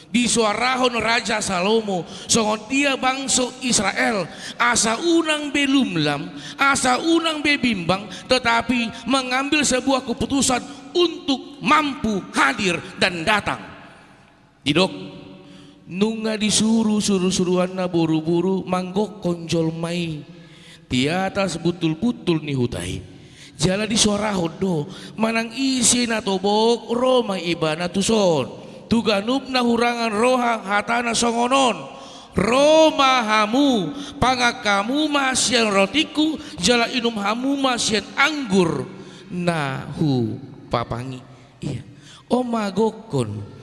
disuarahon Raja Salomo songon dia bangso Israel, asa unang be lumlam, asa unang be bimbang, tetapi mengambil sebuah keputusan untuk mampu hadir dan datang. Didok, nunga disuru suru-suruanna boru-boru manggokkon jolma i di atas buntul-buntul ni huta i. Jala disuarahon do, manang ise na tobok ro ma ibana tuson. Tu ganup na hurangan roha hatana songon on: Ro ma hamu, pangan hamu ma sian rotingku, jala inum hamu ma sian anggur na hupapangi. Ia, on ma gokkon.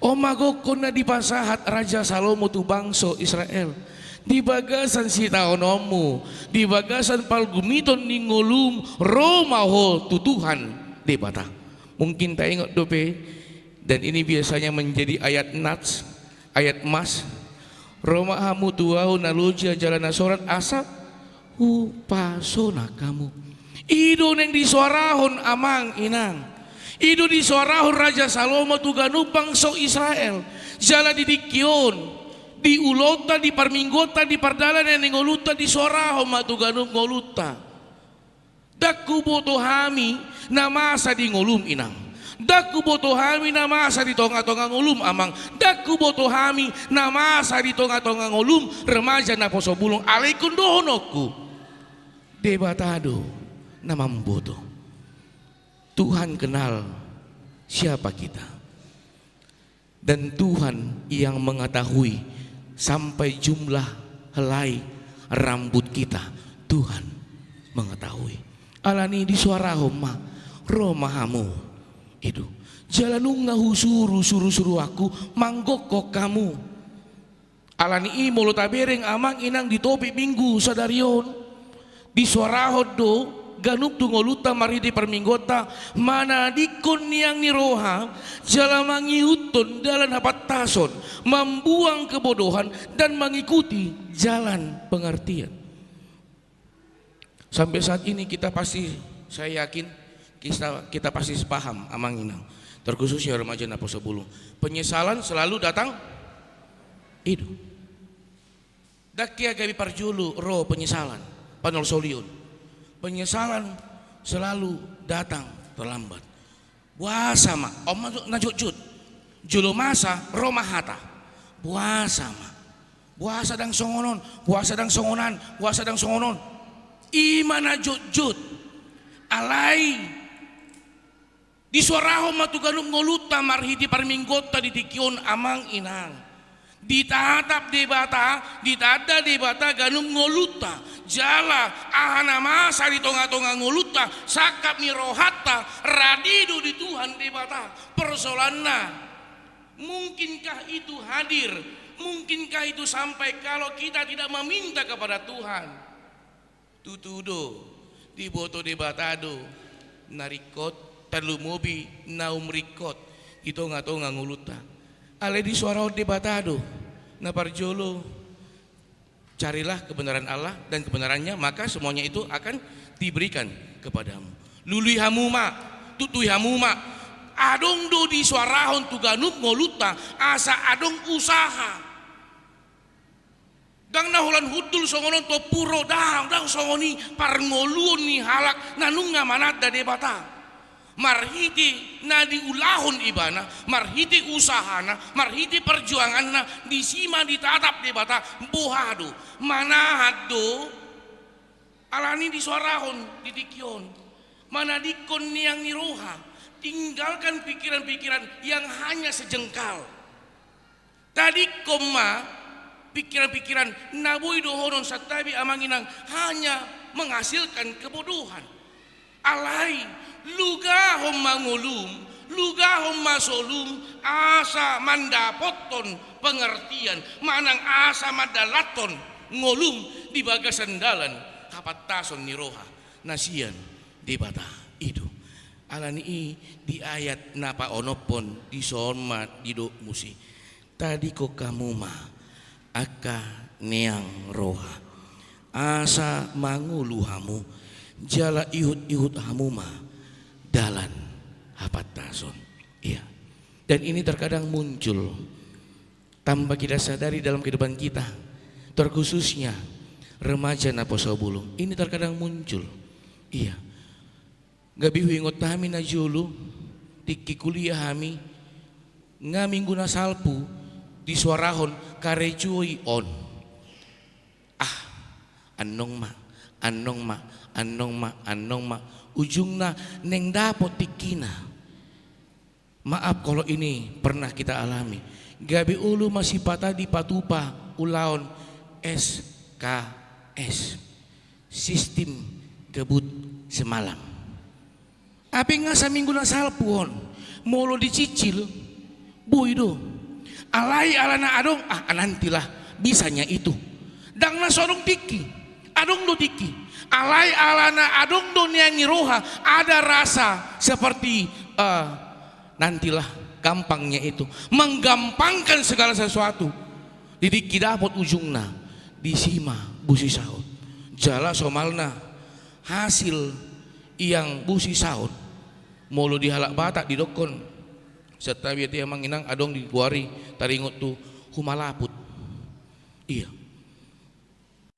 On ma gokkon na dipasahat Raja Salomo tu bangso Israel. Di bagasan sitaononmu, di bagasan pargumiton ni ngolum, ro ma ho tu Tuhan Debata. Mungkin taingot dope, dan ini biasanya menjadi ayat nats, ayat mas: Ro ma hamu tu ahu na loja jala na sorat, asa hupasonang hamu. I do naeng disuarahon, amang inang. I do disuarahon Raja Salomo tu ganup bangso Israel. Jala di tingki on, di ulaonta, di parmingguonta, di pardalanan ni ngolunta, disuarahon ma tu ganup ngolunta. Ndang huboto hami na masa di ngolum, inang. Ndang huboto hami na masa di tonga-tonga ngolum, amang. Ndang huboto hami na masa di tonga-tonga ngolum, remaja naposobulung. Alai ingkon dohononku, Debata do na mamboto. Tuhan kenal siapa kita. Dan Tuhan yang mengetahui sampai jumlah helai rambut kita. Tuhan mengetahui. Alani i disuarahon ma, ro ma hamu. I do. Jala nunga husuru suru-suruanku manggokkon hamu. Alani i molo tabereng, amang inang, di topik minggu sadari on, disuarahon do ganup tu ngolunta marhite parmingguonta, manadingkon niang ni roha, jala mangihuthon dalan hapantason, mambuang kebodohan, dan mengikuti jalan pengertian. Sampai saat ini kita pasti, saya yakin, kita, kita pasti sepaham, amang inang. Terkhususnya remaja naposobulung. Penyesalan selalu datang, i do. Ndang hea gabe parjolo ro penyesalan, panolsolion. Penyesalan selalu datang terlambat. Boasa ma, on ma na jotjot. Jolo masa, ro ma hata. Boasa ma. Boasa ndang songon on, boasa ndang songon an, boasa ndang songon on. I ma na jotjot. Alai disuarahon ma tu ganup ngolunta marhite parmingguonta di tingki on, amang inang. Ditatap Debata, ditanda Debata ganup ngolunta. Jala aha na masa di tonga-tonga ngolunta, sangkap ni rohanta, rade do di Tuhan Debata. Persoalanna, mungkinkah itu hadir? Mungkinkah itu sampai kalau kita tidak meminta kepada Tuhan? Tutu do, diboto Debata do na ringkot, tarlumobi naung ringkot di tonga-tonga ngolunta. Alai disuarahon Debata do na parjolo, carilah kebenaran Allah dan kebenarannya, maka semuanya itu akan diberikan kepadamu. Lului hamu ma, tutu hamu ma. Adong do disuarahon tu ganup ngolunta, asa adong usaha. Ndang na holan hundul songon on, tompu ro, ndang, ndang songon i parngoluon ni halak na nunga mananda Debata. Marhite na diulahon ibana, marhite usahana, marhite perjuanganna, disi ma ditatap Debata. Boha do? Manahan do. Alani disuarahon di tingki on, manadingkon neang ni roha, tinggalkan pikiran-pikiran yang hanya sejengkal. Tadingkon ma pikiran-pikiran na boi dohonon santabi amang inang hanya menghasilkan kebodohan. Alai, lugahon ma ngolum, lugahon ma solum, asa mandapothon pengertian, manang asa mandalanhon ngolum di bagasan dalan hapantason ni roha na sian Debata. I do. Alani i di ayat na paonomhon dison ma didok muse. Tadingkon hamu ma angka neang roha, asa mangolu hamu, jala ihut-ihut hamu ma dalan hapantason. Iya. Dan ini terkadang muncul tanpa kita sadari dalam kehidupan kita, terkhususnya remaja naposobulung. Ini terkadang muncul. Iya. Gabe huingot hami na jolo, tingki kuliah hami, nga minggu na salpu disuarahon karejoi on. Ah, annon ma, annon ma, annon ma, annon ma. Ujungna naeng dapot tingkina. Maaf kalau ini pernah kita alami. Gabe olo ma sipata dipatupa ulaon S K S, sistim kebut semalam. Hape nga saminggu na salpu on, molo dicicil, boi do. Alai alana adong, ah, nantilah, bisanya itu. Ndang na so adong tingki, adong do tingki. Alai alana adong do neang ni roha, ada rasa seperti, eh, nantilah, gampangnya itu. Menggampangkan segala sesuatu. Di tingki dapot ujungna, disi ma busi saut. Jala somalna, hasil iang busi saut, molo di halak Batak didokkon, santabi ate amang inang, adong digoari, taringot tu humalaput. Iya.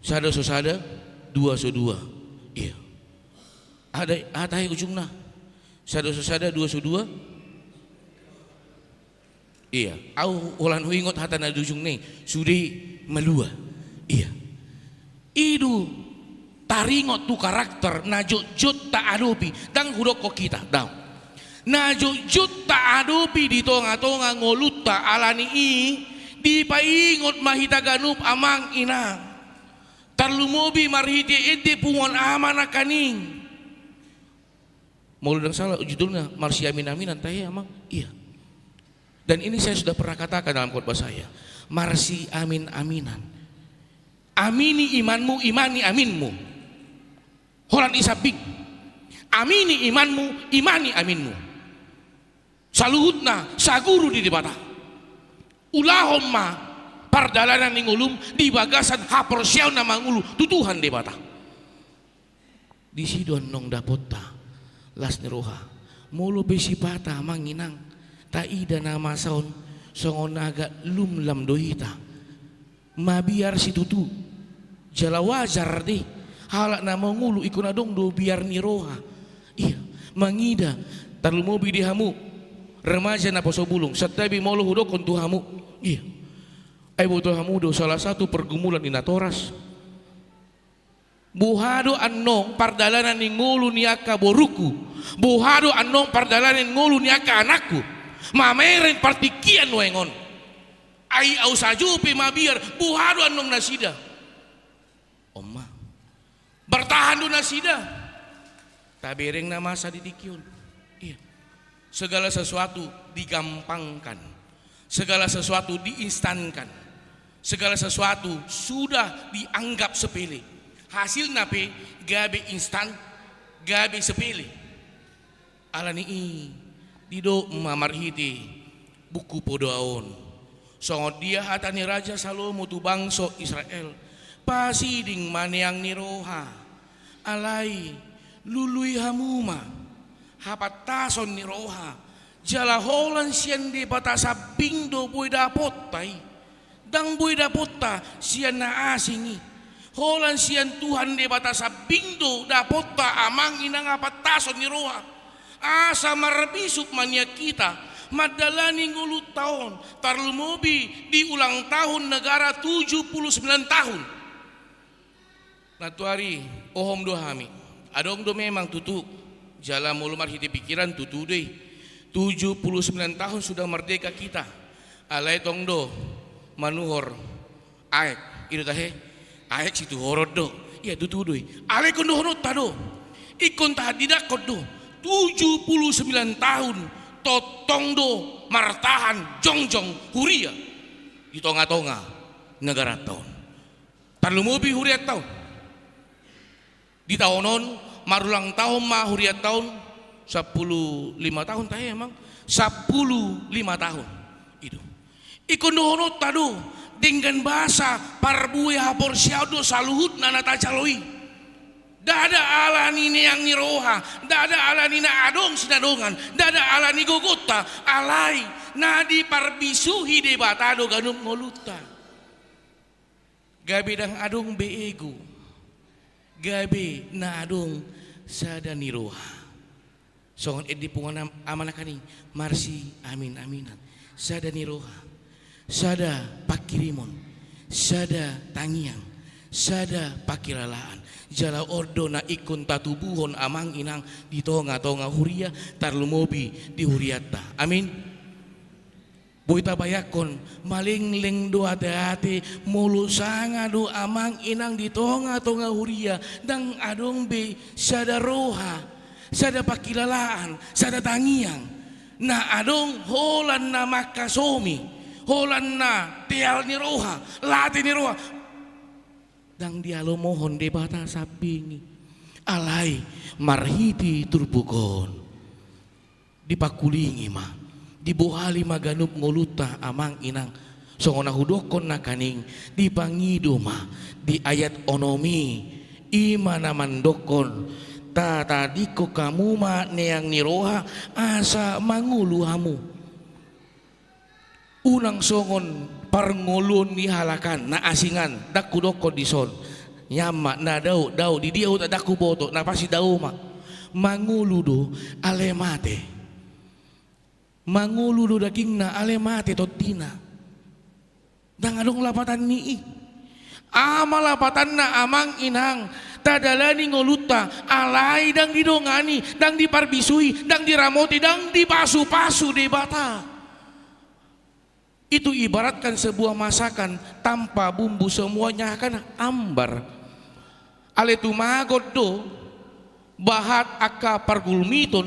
Sada so sada, dua so dua. Iya. Ada, aha tahe ujungna? Sada so sada, dua so dua. Iya, au holan huingot hata na di ujungna i, sude malua. Iya. I do taringot tu karakter na jotjot taadopi, ndang hudokkon hita, daong. Na jotjot taadopi di tongatonga ngolunta, alani i dipaingot ma hita ganup amang inang. Tarlumobi marhite ende punguan ama nangkaning. Molo ndang salah judulna, marsiamin-aminan tahe, amang? Iya. Dan ini saya sudah pernah katakan dalam khotbah saya. Marsiamin-aminan. Amini imanmu, imani aminmu. Holan i sambing. Amini imanmu, imani aminmu. Saluhutna saguru di Debata. Ulahon ma pardalanan ni ngolum di bagasan haporseaon na mangolu tu Tuhan Debata. Disi do annon dapotta las ni roha. Molo pe sipata amang inang, taida na masa on songon agak lumlam do hita. Mabiar situtu. Jala wajar do i, halak na mangolu ingkon adong do biar ni roha. Iya, mangida, tarlumobi di hamu remaja naposobulung, santabi molo hudokkon tu hamu. Iya. Ai boto hamu do salah satu pergumulan ni natoras. Boha do annon pardalanan ni ngolu ni angka borungku? Boha do annon pardalanan ni ngolu ni angka anakku? Mamereng partingkian nuaeng on. Ai au sajo pe mabiar, boha do annon nasida? On ma. Martahan do nasida. Tabereng na masa di tingki on. Iya. Segala sesuatu digampangkan. Segala sesuatu diinstankan. Segala sesuatu sudah dianggap sepele. Hasilna pe gabe instan, gabe sepele. Alani i, didok ma marhite buku Podoaon, songon dia hata ni Raja Salomo tu bangso Israel: Pasiding ma neang ni roha, alai lului hamu ma hapantason ni roha, jala holan sian Debata sambing do boi dapotta i. Ndang boi dapotta sian na asing i. Holan sian Tuhan Debata sambing do dapotta, amang inang, hapantason ni roha, asa marbisuk ma nian hita mandalani ngolunta on, tarlumobi di ulang tahun negara tujuh puluh sembilan tahun. Nantuari, ohom do hami. Adong do memang tutu. Jala molo marhite pikiran, tutu do i. Tujuh puluh sembilan tahun sudah merdeka kita. Alai tong do manuhor aek. I do tahe? Aek situhoron do. Iya, tutu do i. Alai ingkon dohononta do. Ingkon tahandidanghon do. Tujuh puluh sembilan tahun tongtong do martahan jongjong huria di tongatonga negaranta on. Tarlumobi hurianta on. Di taon on, marulang tahun ma hurianta on, sampulu lima tahun tahe, amang? Sampulu lima tahun. I do. Ingkon dohononta do, denggan basa, parbue, haporseaon do saluhutna na tajalo i. Ndada alani neang ni roha, ndada alani na adong sinadongan, ndada alani gogonta, alai na diparbisuhi Debata do ganup ngolunta. Gabe ndang adong be ego, gabe na adong sada ni roha. Songon ende punguan am-, ama nangkaning, marsiaminaminan. Sada ni roha, sada pangkirimon, sada tangiang, sada pangkilalaan. Jala on do na ingkon tatubuhon, amang inang, di tongatonga huria, tarlumobi di hurianta. Amin. Boi tabayangkon, malengleng do ateate, molo sanga do, amang inang, di tongatonga huria ndang adong be sada roha, sada pangkilalaan, sada tangiang. Na adong holan na mangkasomi, holan na teal ni roha, late ni roha. Ndang dialomohon Debata sambing i. Alai marhite turpuk on, dipangkulingi ma, dibohali ma ganup ngolunta, amang inang. Songon na hudokkon nangkaning, dipangido ma di ayat onom i, i ma na mandokkon: Tatadingkon hamu ma neang ni roha, asa mangolu hamu. Unang songon parngoluon ni halak an, na asing an, ndang hudokkon dison. Nian ma, na dao, dao, di dia huta, ndang huboto, na pasti dao ma. Mangolu do, alai mate. Mangolu do dagingna, alai mate tondina. Ndang adong lapatan ni i. Aha ma lapatanna, amang inang? Tadalani ngolunta, alai ndang didongani, ndang diparbisui, ndang diramoti, ndang dipasupasu Debata. Itu ibaratkan sebuah masakan tanpa bumbu, semuanya kan hambar. Alai tumagon do bahat angka pargulmiton,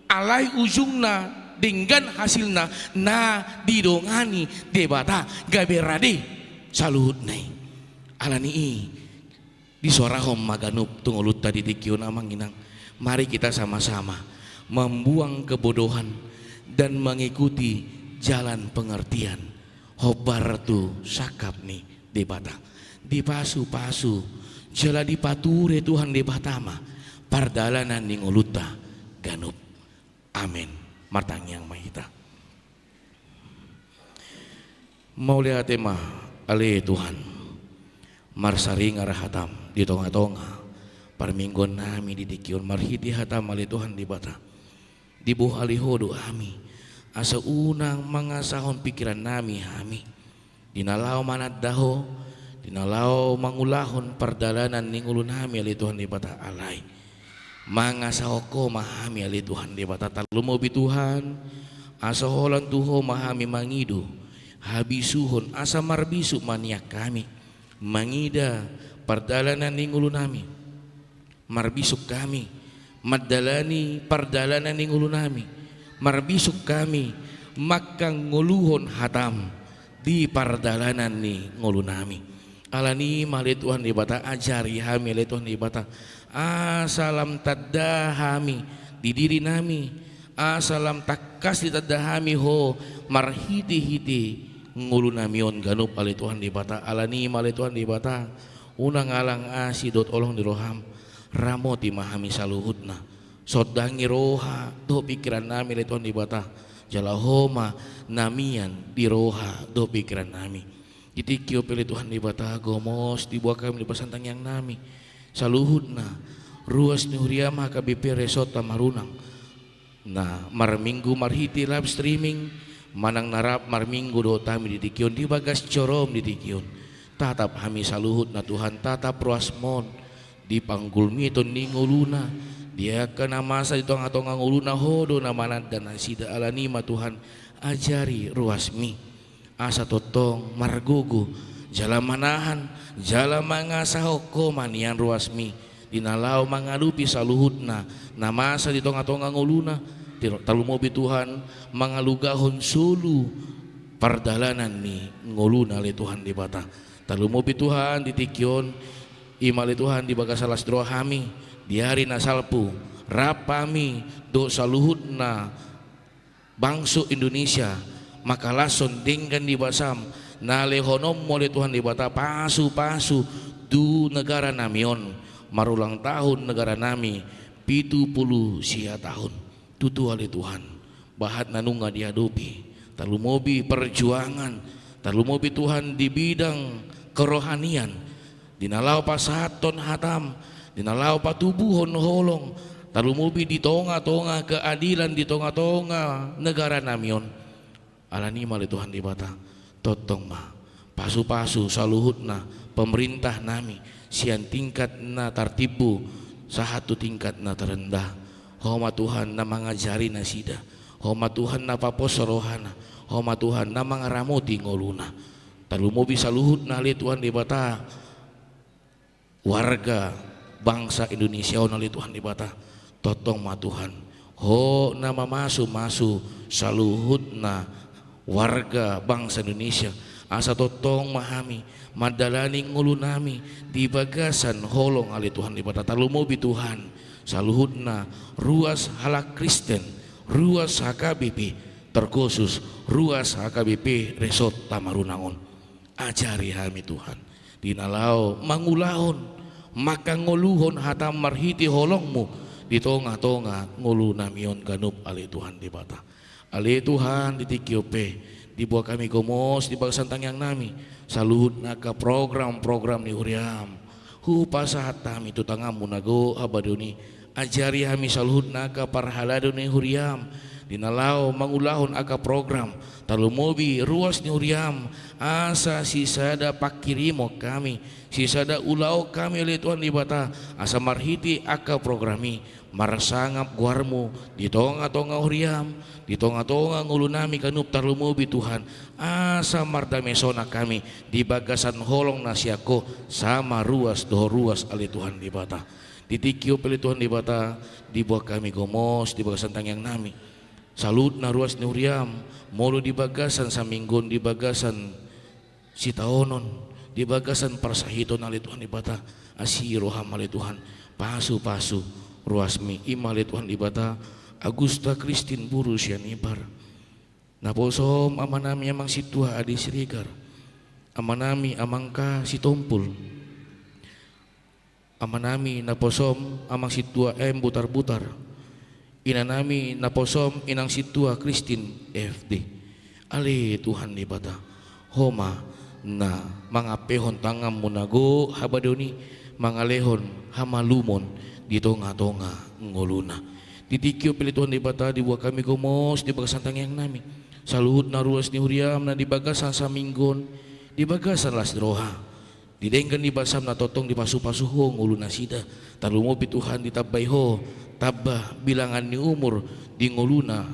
alai ujungna denggan hasilna na didongani Debata, gabe rade saluhutna i. Alani i, disoarahon ma ganup tu ngolunta di tingki on, amang inang. Mari kita sama-sama membuang kebodohan dan mengikuti jalan pengertian. Hombar tu sangkap ni Debata. Dipasupasu jala dipature Tuhan Debata ma pardalanan ni ngolunta ganup. Amen. Martangiang ma hita. Mauliate ma, ale Tuhan, marsaringar hatam di tongatonga parmingguan nami di tingki on. Marhite hatam, ale Tuhan Debata, dibohali Ho do hami, asa unang mangasahon pingkiran nami hami, di na laho mananda Ho, di na laho mangulahon pardalanan ni ngolu nami, ale Tuhan Debata, alai mangasahon Ho ma hami, ale Tuhan Debata. Tarlumobi, Tuhan, asa holan tu Ho ma hami mangido habisuhon, asa marbisuk ma nian hami mangida pardalanan ni ngolu nami. Marbisuk hami mandalani pardalanan ni ngolunami. Marbisuk hami mangkangoluhon hatam di pardalanan ni ngolunami. Alani i ma ale Tuhan Debata, ajari hami ale Tuhan Debata, asa lam tanda hami di dirinami, asa lam tangkas ditanda hami Ho marhitehite ngolunami on ganup ale Tuhan Debata. Alani i ma ale Tuhan Debata, unang alang asi dohot holong ni roham, ramoti ma hami saluhutna. Sondangi roha dohot pingkirannami ale Tuhan Debata, jala Ho ma na mian di roha dohot pingkirannami. Di tingki on pe ale Tuhan Debata, gomos dibuat hami di bagasan tangiangnami saluhutna ruas ni huriam H K B P Resort Tamarunang, na marminggu marhite live streaming manang na rap marminggu dohot hami di tingki on di bagas joroM di tingki on. Tatap hami saluhutna Tuhan, tatap ruasMon di panggulmiton ni ngoluna, di angka na masa di tongatonga ngoluna, Ho do na mananda nasida. Alani i ma Tuhan, ajari ruasMi asa tongtong margogo jala manahan jala mangasahon Ho ma nian ruasMi di na laho mangadopi saluhutna na masa di tongatonga ngoluna. Tir-, tarlumobi Tuhan, mangalugahon solu pardalanan ni ngoluna ale Tuhan Debata. Tarlumobi Tuhan, di tingki on, i ma ale Tuhan, di bagasan las ni roha hami di ari na salpu, rap hami dohot saluhutna bangso Indonesia mangkalashon denggan ni basaM, na lehononMu ale Tuhan Debata pasupasu tu negaranami on, marulang tahun negaranami pitu pulu sia tahun. Tutu ale Tuhan, bahat na nunga diadopi, tarlumobi perjuangan, tarlumobi Tuhan di bidang kerohanian, di na laho pasahathon hataM, di na laho patubuhon holong, tarlumobi di tongatonga keadilan, di tongatonga negaranami on. Alani i ma ale Tuhan Debata, tongtong ma pasupasu saluhutna pemerintah nami, sian tingkat na tartimbo sahat tu tingkat na terendah. Ho ma Tuhan na mangajari nasida, Ho ma Tuhan na papos rohana, Ho ma Tuhan na mangaramoti ngoluna. Tarlumobi saluhutna ale Tuhan Debata, warga bangsa Indonesia on ale Tuhan Debata, tongtong ma Tuhan, Ho na mamasumasu saluhutna warga bangsa Indonesia, asa tongtong ma hami mandalani ngolunami di bagasan holong ale Tuhan Debata. Tarlumobi Tuhan, saluhutna ruas halak Kristen, ruas H K B P, terkhusus ruas H K B P Resort Tamarunang on. Ajari hami Tuhan, di na laho mangulahon, mangkangoluhon hataM marhite holongMu di tongatonga ngolunami on ganup ale Tuhan Debata. Ale Tuhan, di tingki on pe dibuat hami gomos di bagasan tangiangnami saluhutna angka program-program ni huriaM. Hupasahat hami tu tanganMu na gok habadeon i. Ajari hami saluhutna angka parhalado ni huriaM, di na laho mangulahon angka program, tarlumobi ruas ni huriaM, asa sisada panghirimon hami, sisada ulaon hami ale Tuhan Debata, asa marhite angka program i marsangap goarMu di tongatonga huriaM, di tongatonga ngolunami ganup. Tarlumobi Tuhan, asa mardame sonang hami di bagasan holong na sian Ho, sama ruas dohot ruas ale Tuhan Debata. Di tingki on pe ale Tuhan Debata, dibuat hami gomos di bagasan tangiangnami saluhutna ruas ni huriaM, molo di bagasan saminggu on, di bagasan sitaonon, di bagasan parsahiton ale Tuhan Debata, asi rohaM ale Tuhan, pasupasu ruasMi, i ma ale Tuhan Debata, Agusta Kristin boru Sianipar. NaposoM amanami Amang Sintua Adi Siregar, amanami Amang K Sitompul, amanami naposoM Amang Sintua M Butarbutar, inanami naposoM Inang Sintua Kristin F D. Ale Tuhan Debata, Ho ma na mangampehon tanganMu na gok habadeon i, mangalehon hamalumon di tongatonga ngoluna. Di tingki on pe ale Tuhan Debata, dibuat hami gomos di bagasan tangiangnami saluhutna ruas ni huriaM na di bagasan saminggu on, di bagasan las ni roha, di denggan ni basaM na tongtong dipasupasu Ho ngolu nasida. Tarlumobi Tuhan, ditambai Ho tamba bilangan ni umur di ngoluna,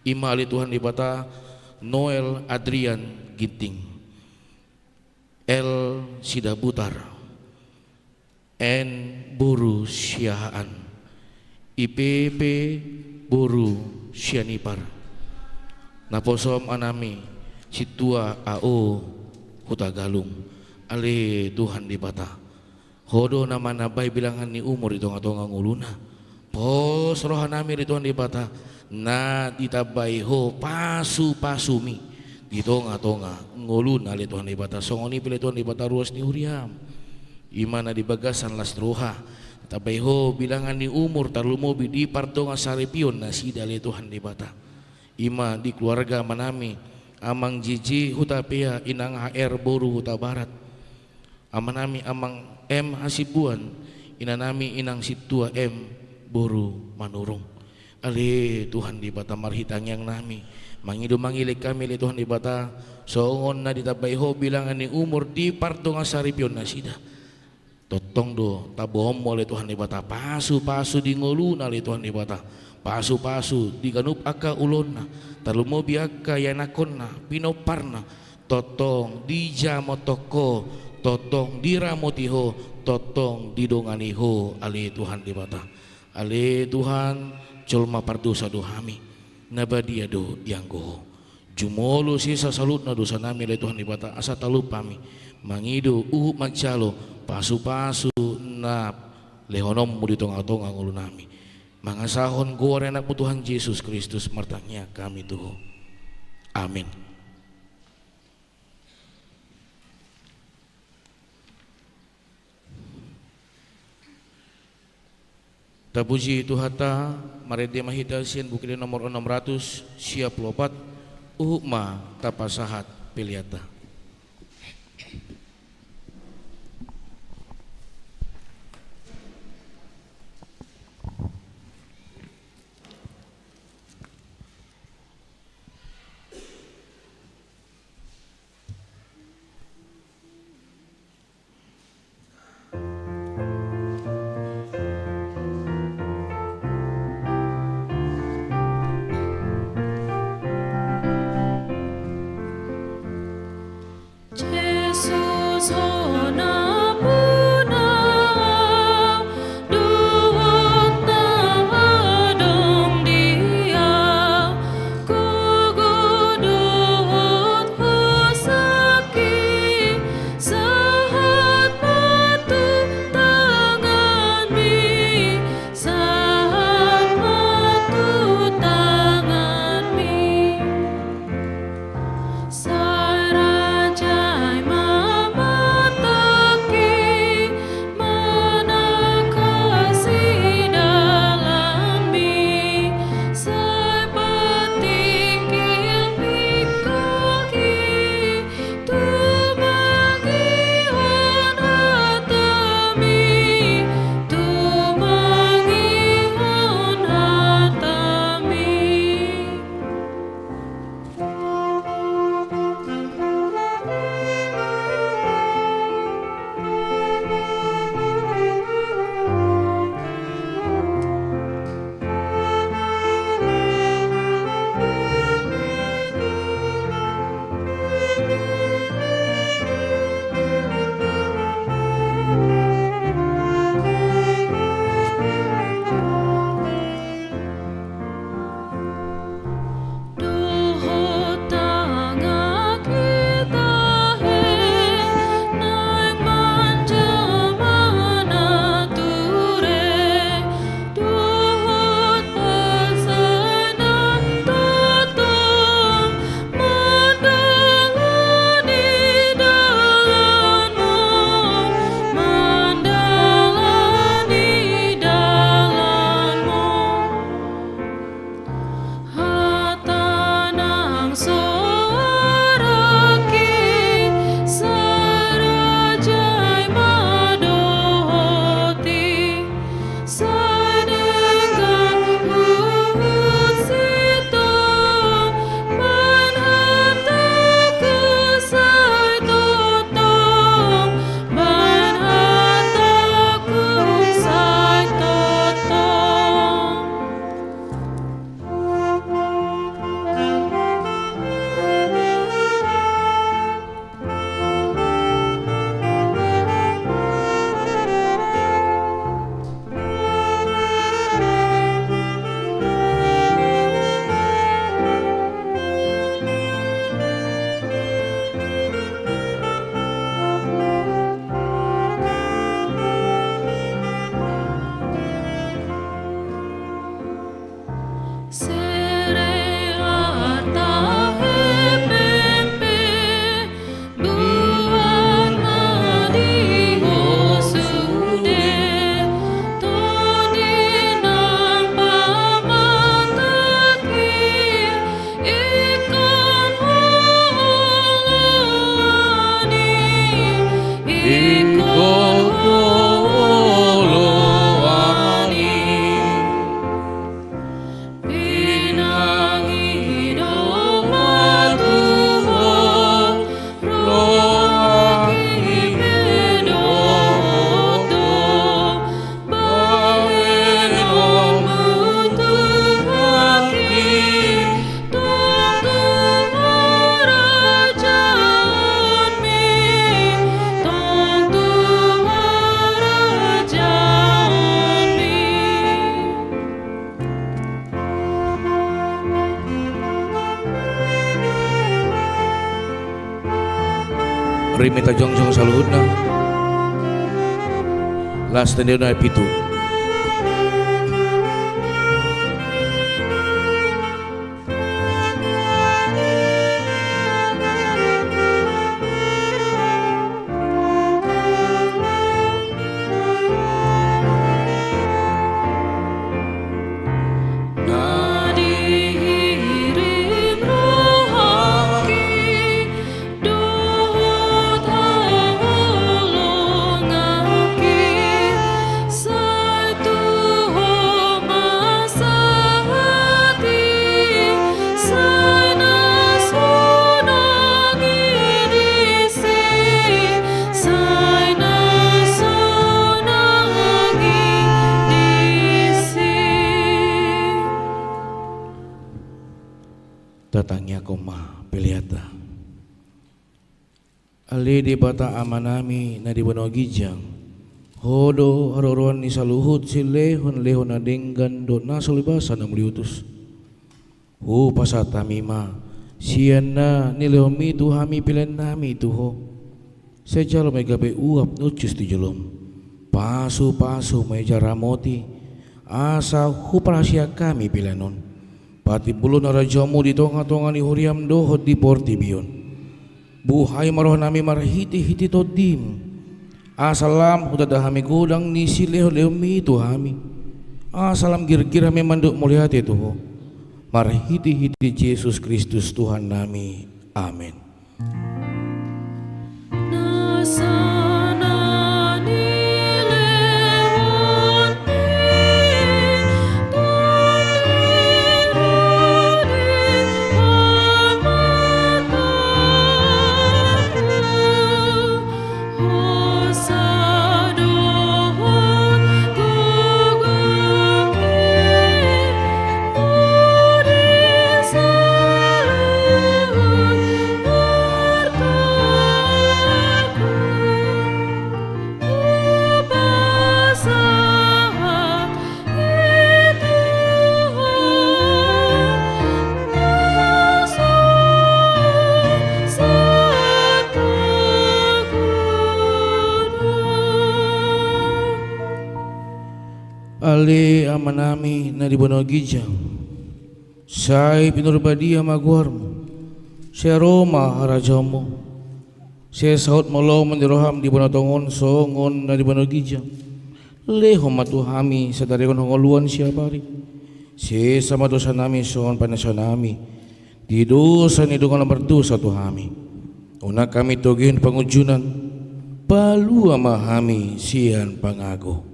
i ma ale Tuhan Debata, Noel Adrian Ginting, L Sidabutar, N boru Siahaan, Ipepe boru Sianipar, naposom anami Sintua Ao Hutagalung. Ale Tuhan Debata, Ho do na manambai bilangan ni umur di tonga-tonga ngoluna. Pos rohanami ale Tuhan Debata, na ditambai Ho pasu-pasumi di tonga-tonga ngoluna ale Tuhan Debata. Songon i pe ale Tuhan Debata ruas ni huriaM, i ma na di bagasan las ni roha, ditambai Ho bilangan ni umur tarlumobi di pardongansaripeon nasida ale Tuhan Debata. I ma di keluarga amanami, Amang J J Hutapea, Inang H R boru Hutabarat. Amanami Amang M Hasibuan, inanami Inang Sintua M boru Manurung. Ale Tuhan Debata, marhite tangiangnami, mangido mangilek hami ale Tuhan Debata, songon na ditambai Ho bilangan ni umur di pardongansaripeon nasida. Tongtong do taboanMu ale Tuhan Debata pasu-pasu di ngoluna ale Tuhan Debata, pasu-pasu di ganup angka ulaonna, tarlumobi angka ianakhonna, pinomparna, tongtong dijamothon Ho, tongtong diramoti Ho, tongtong didongani Ho ale Tuhan Debata. Ale Tuhan, jolma pardosa do hami, na badia do ianggo Ho. Jumolo sesa saluhutna dosanami ale Tuhan Debata, asa talup hami mangido, huhut manjalo pasu-pasu na lehononMu di tonga-tonga ngolunami. Mangasahon goar ni AnakMu Tuhan Jesus Kristus martangiang hami tu Ho. Amin. Tapuji Tuhanta, marende ma hita sian Buku Ende nomor onom ratus sia pulu opat, huhut ma tapasahat peleanta. Jesus, hona puna au, dohot na adong di au, gogo dohot hasangki, sahat ma tu tanganmi, sahat ma tu tanganmi. Sai rajai ma mata Rimeta jongjong saluhutna. Las tendena pitu. Tatangiangkon ma peleanta. Ale Debata Amanami na di banua ginjang, Ho do haroroan ni saluhut silehonlehon na denggan dohot na so libasan na muliutus. Hupasahat hami ma sian na nilehonMi tu hami peleannami tu Ho. Sai jalo ma i gabe uap na hushus tu jolom. Pasupasu ma i jala ramoti, asa huparhaseang hami pelean on patimbulhon harajaonMu di tongatonga ni huriaM dohot di portibi on. Buhai ma rohanami marhitehite TondiM, asa lam hutanda hami godang ni silehonlehonMi tu hami, asa lam girgir hami mandok mauliate tu Ho. Marhitehite Jesus Kristus Tuhannami. Amen. Ale Amanami na di banua ginjang, sai pinarbadia ma goarMu, sai ro ma harajaonMu, sai saut ma lomo ni rohaM di banua tonga on songon na di banua ginjang. Lehon ma tu hami sadari on hangoluan siapari. Sesa ma dosanami songon panesanami di dosa ni dongan na mardosa tu hami. Unang hami togihon pangunjunan, palua ma hami sian pangago.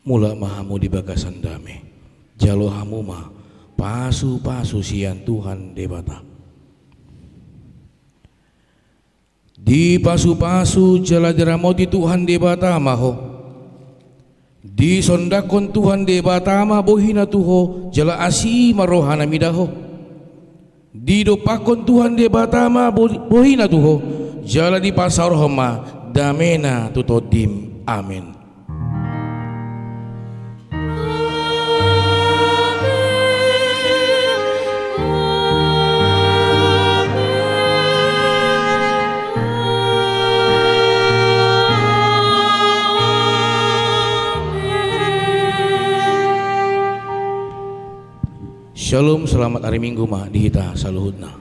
Mulak ma hamu di bagasan dame. Jalo hamu ma pasupasu sian Tuhan Debata. Dipasupasu jala diramoti Tuhan Debata ma ho. Disondangkon Tuhan Debata ma bohiNa tu ho, jala asi ma rohaNa mida ho. Didompakkon Tuhan Debata ma bo-, bohiNa tu ho, jala dipasaorhon ma dameNa tu tondim. Amen. Shalom, selamat hari Minggu ma di hita saluhutna.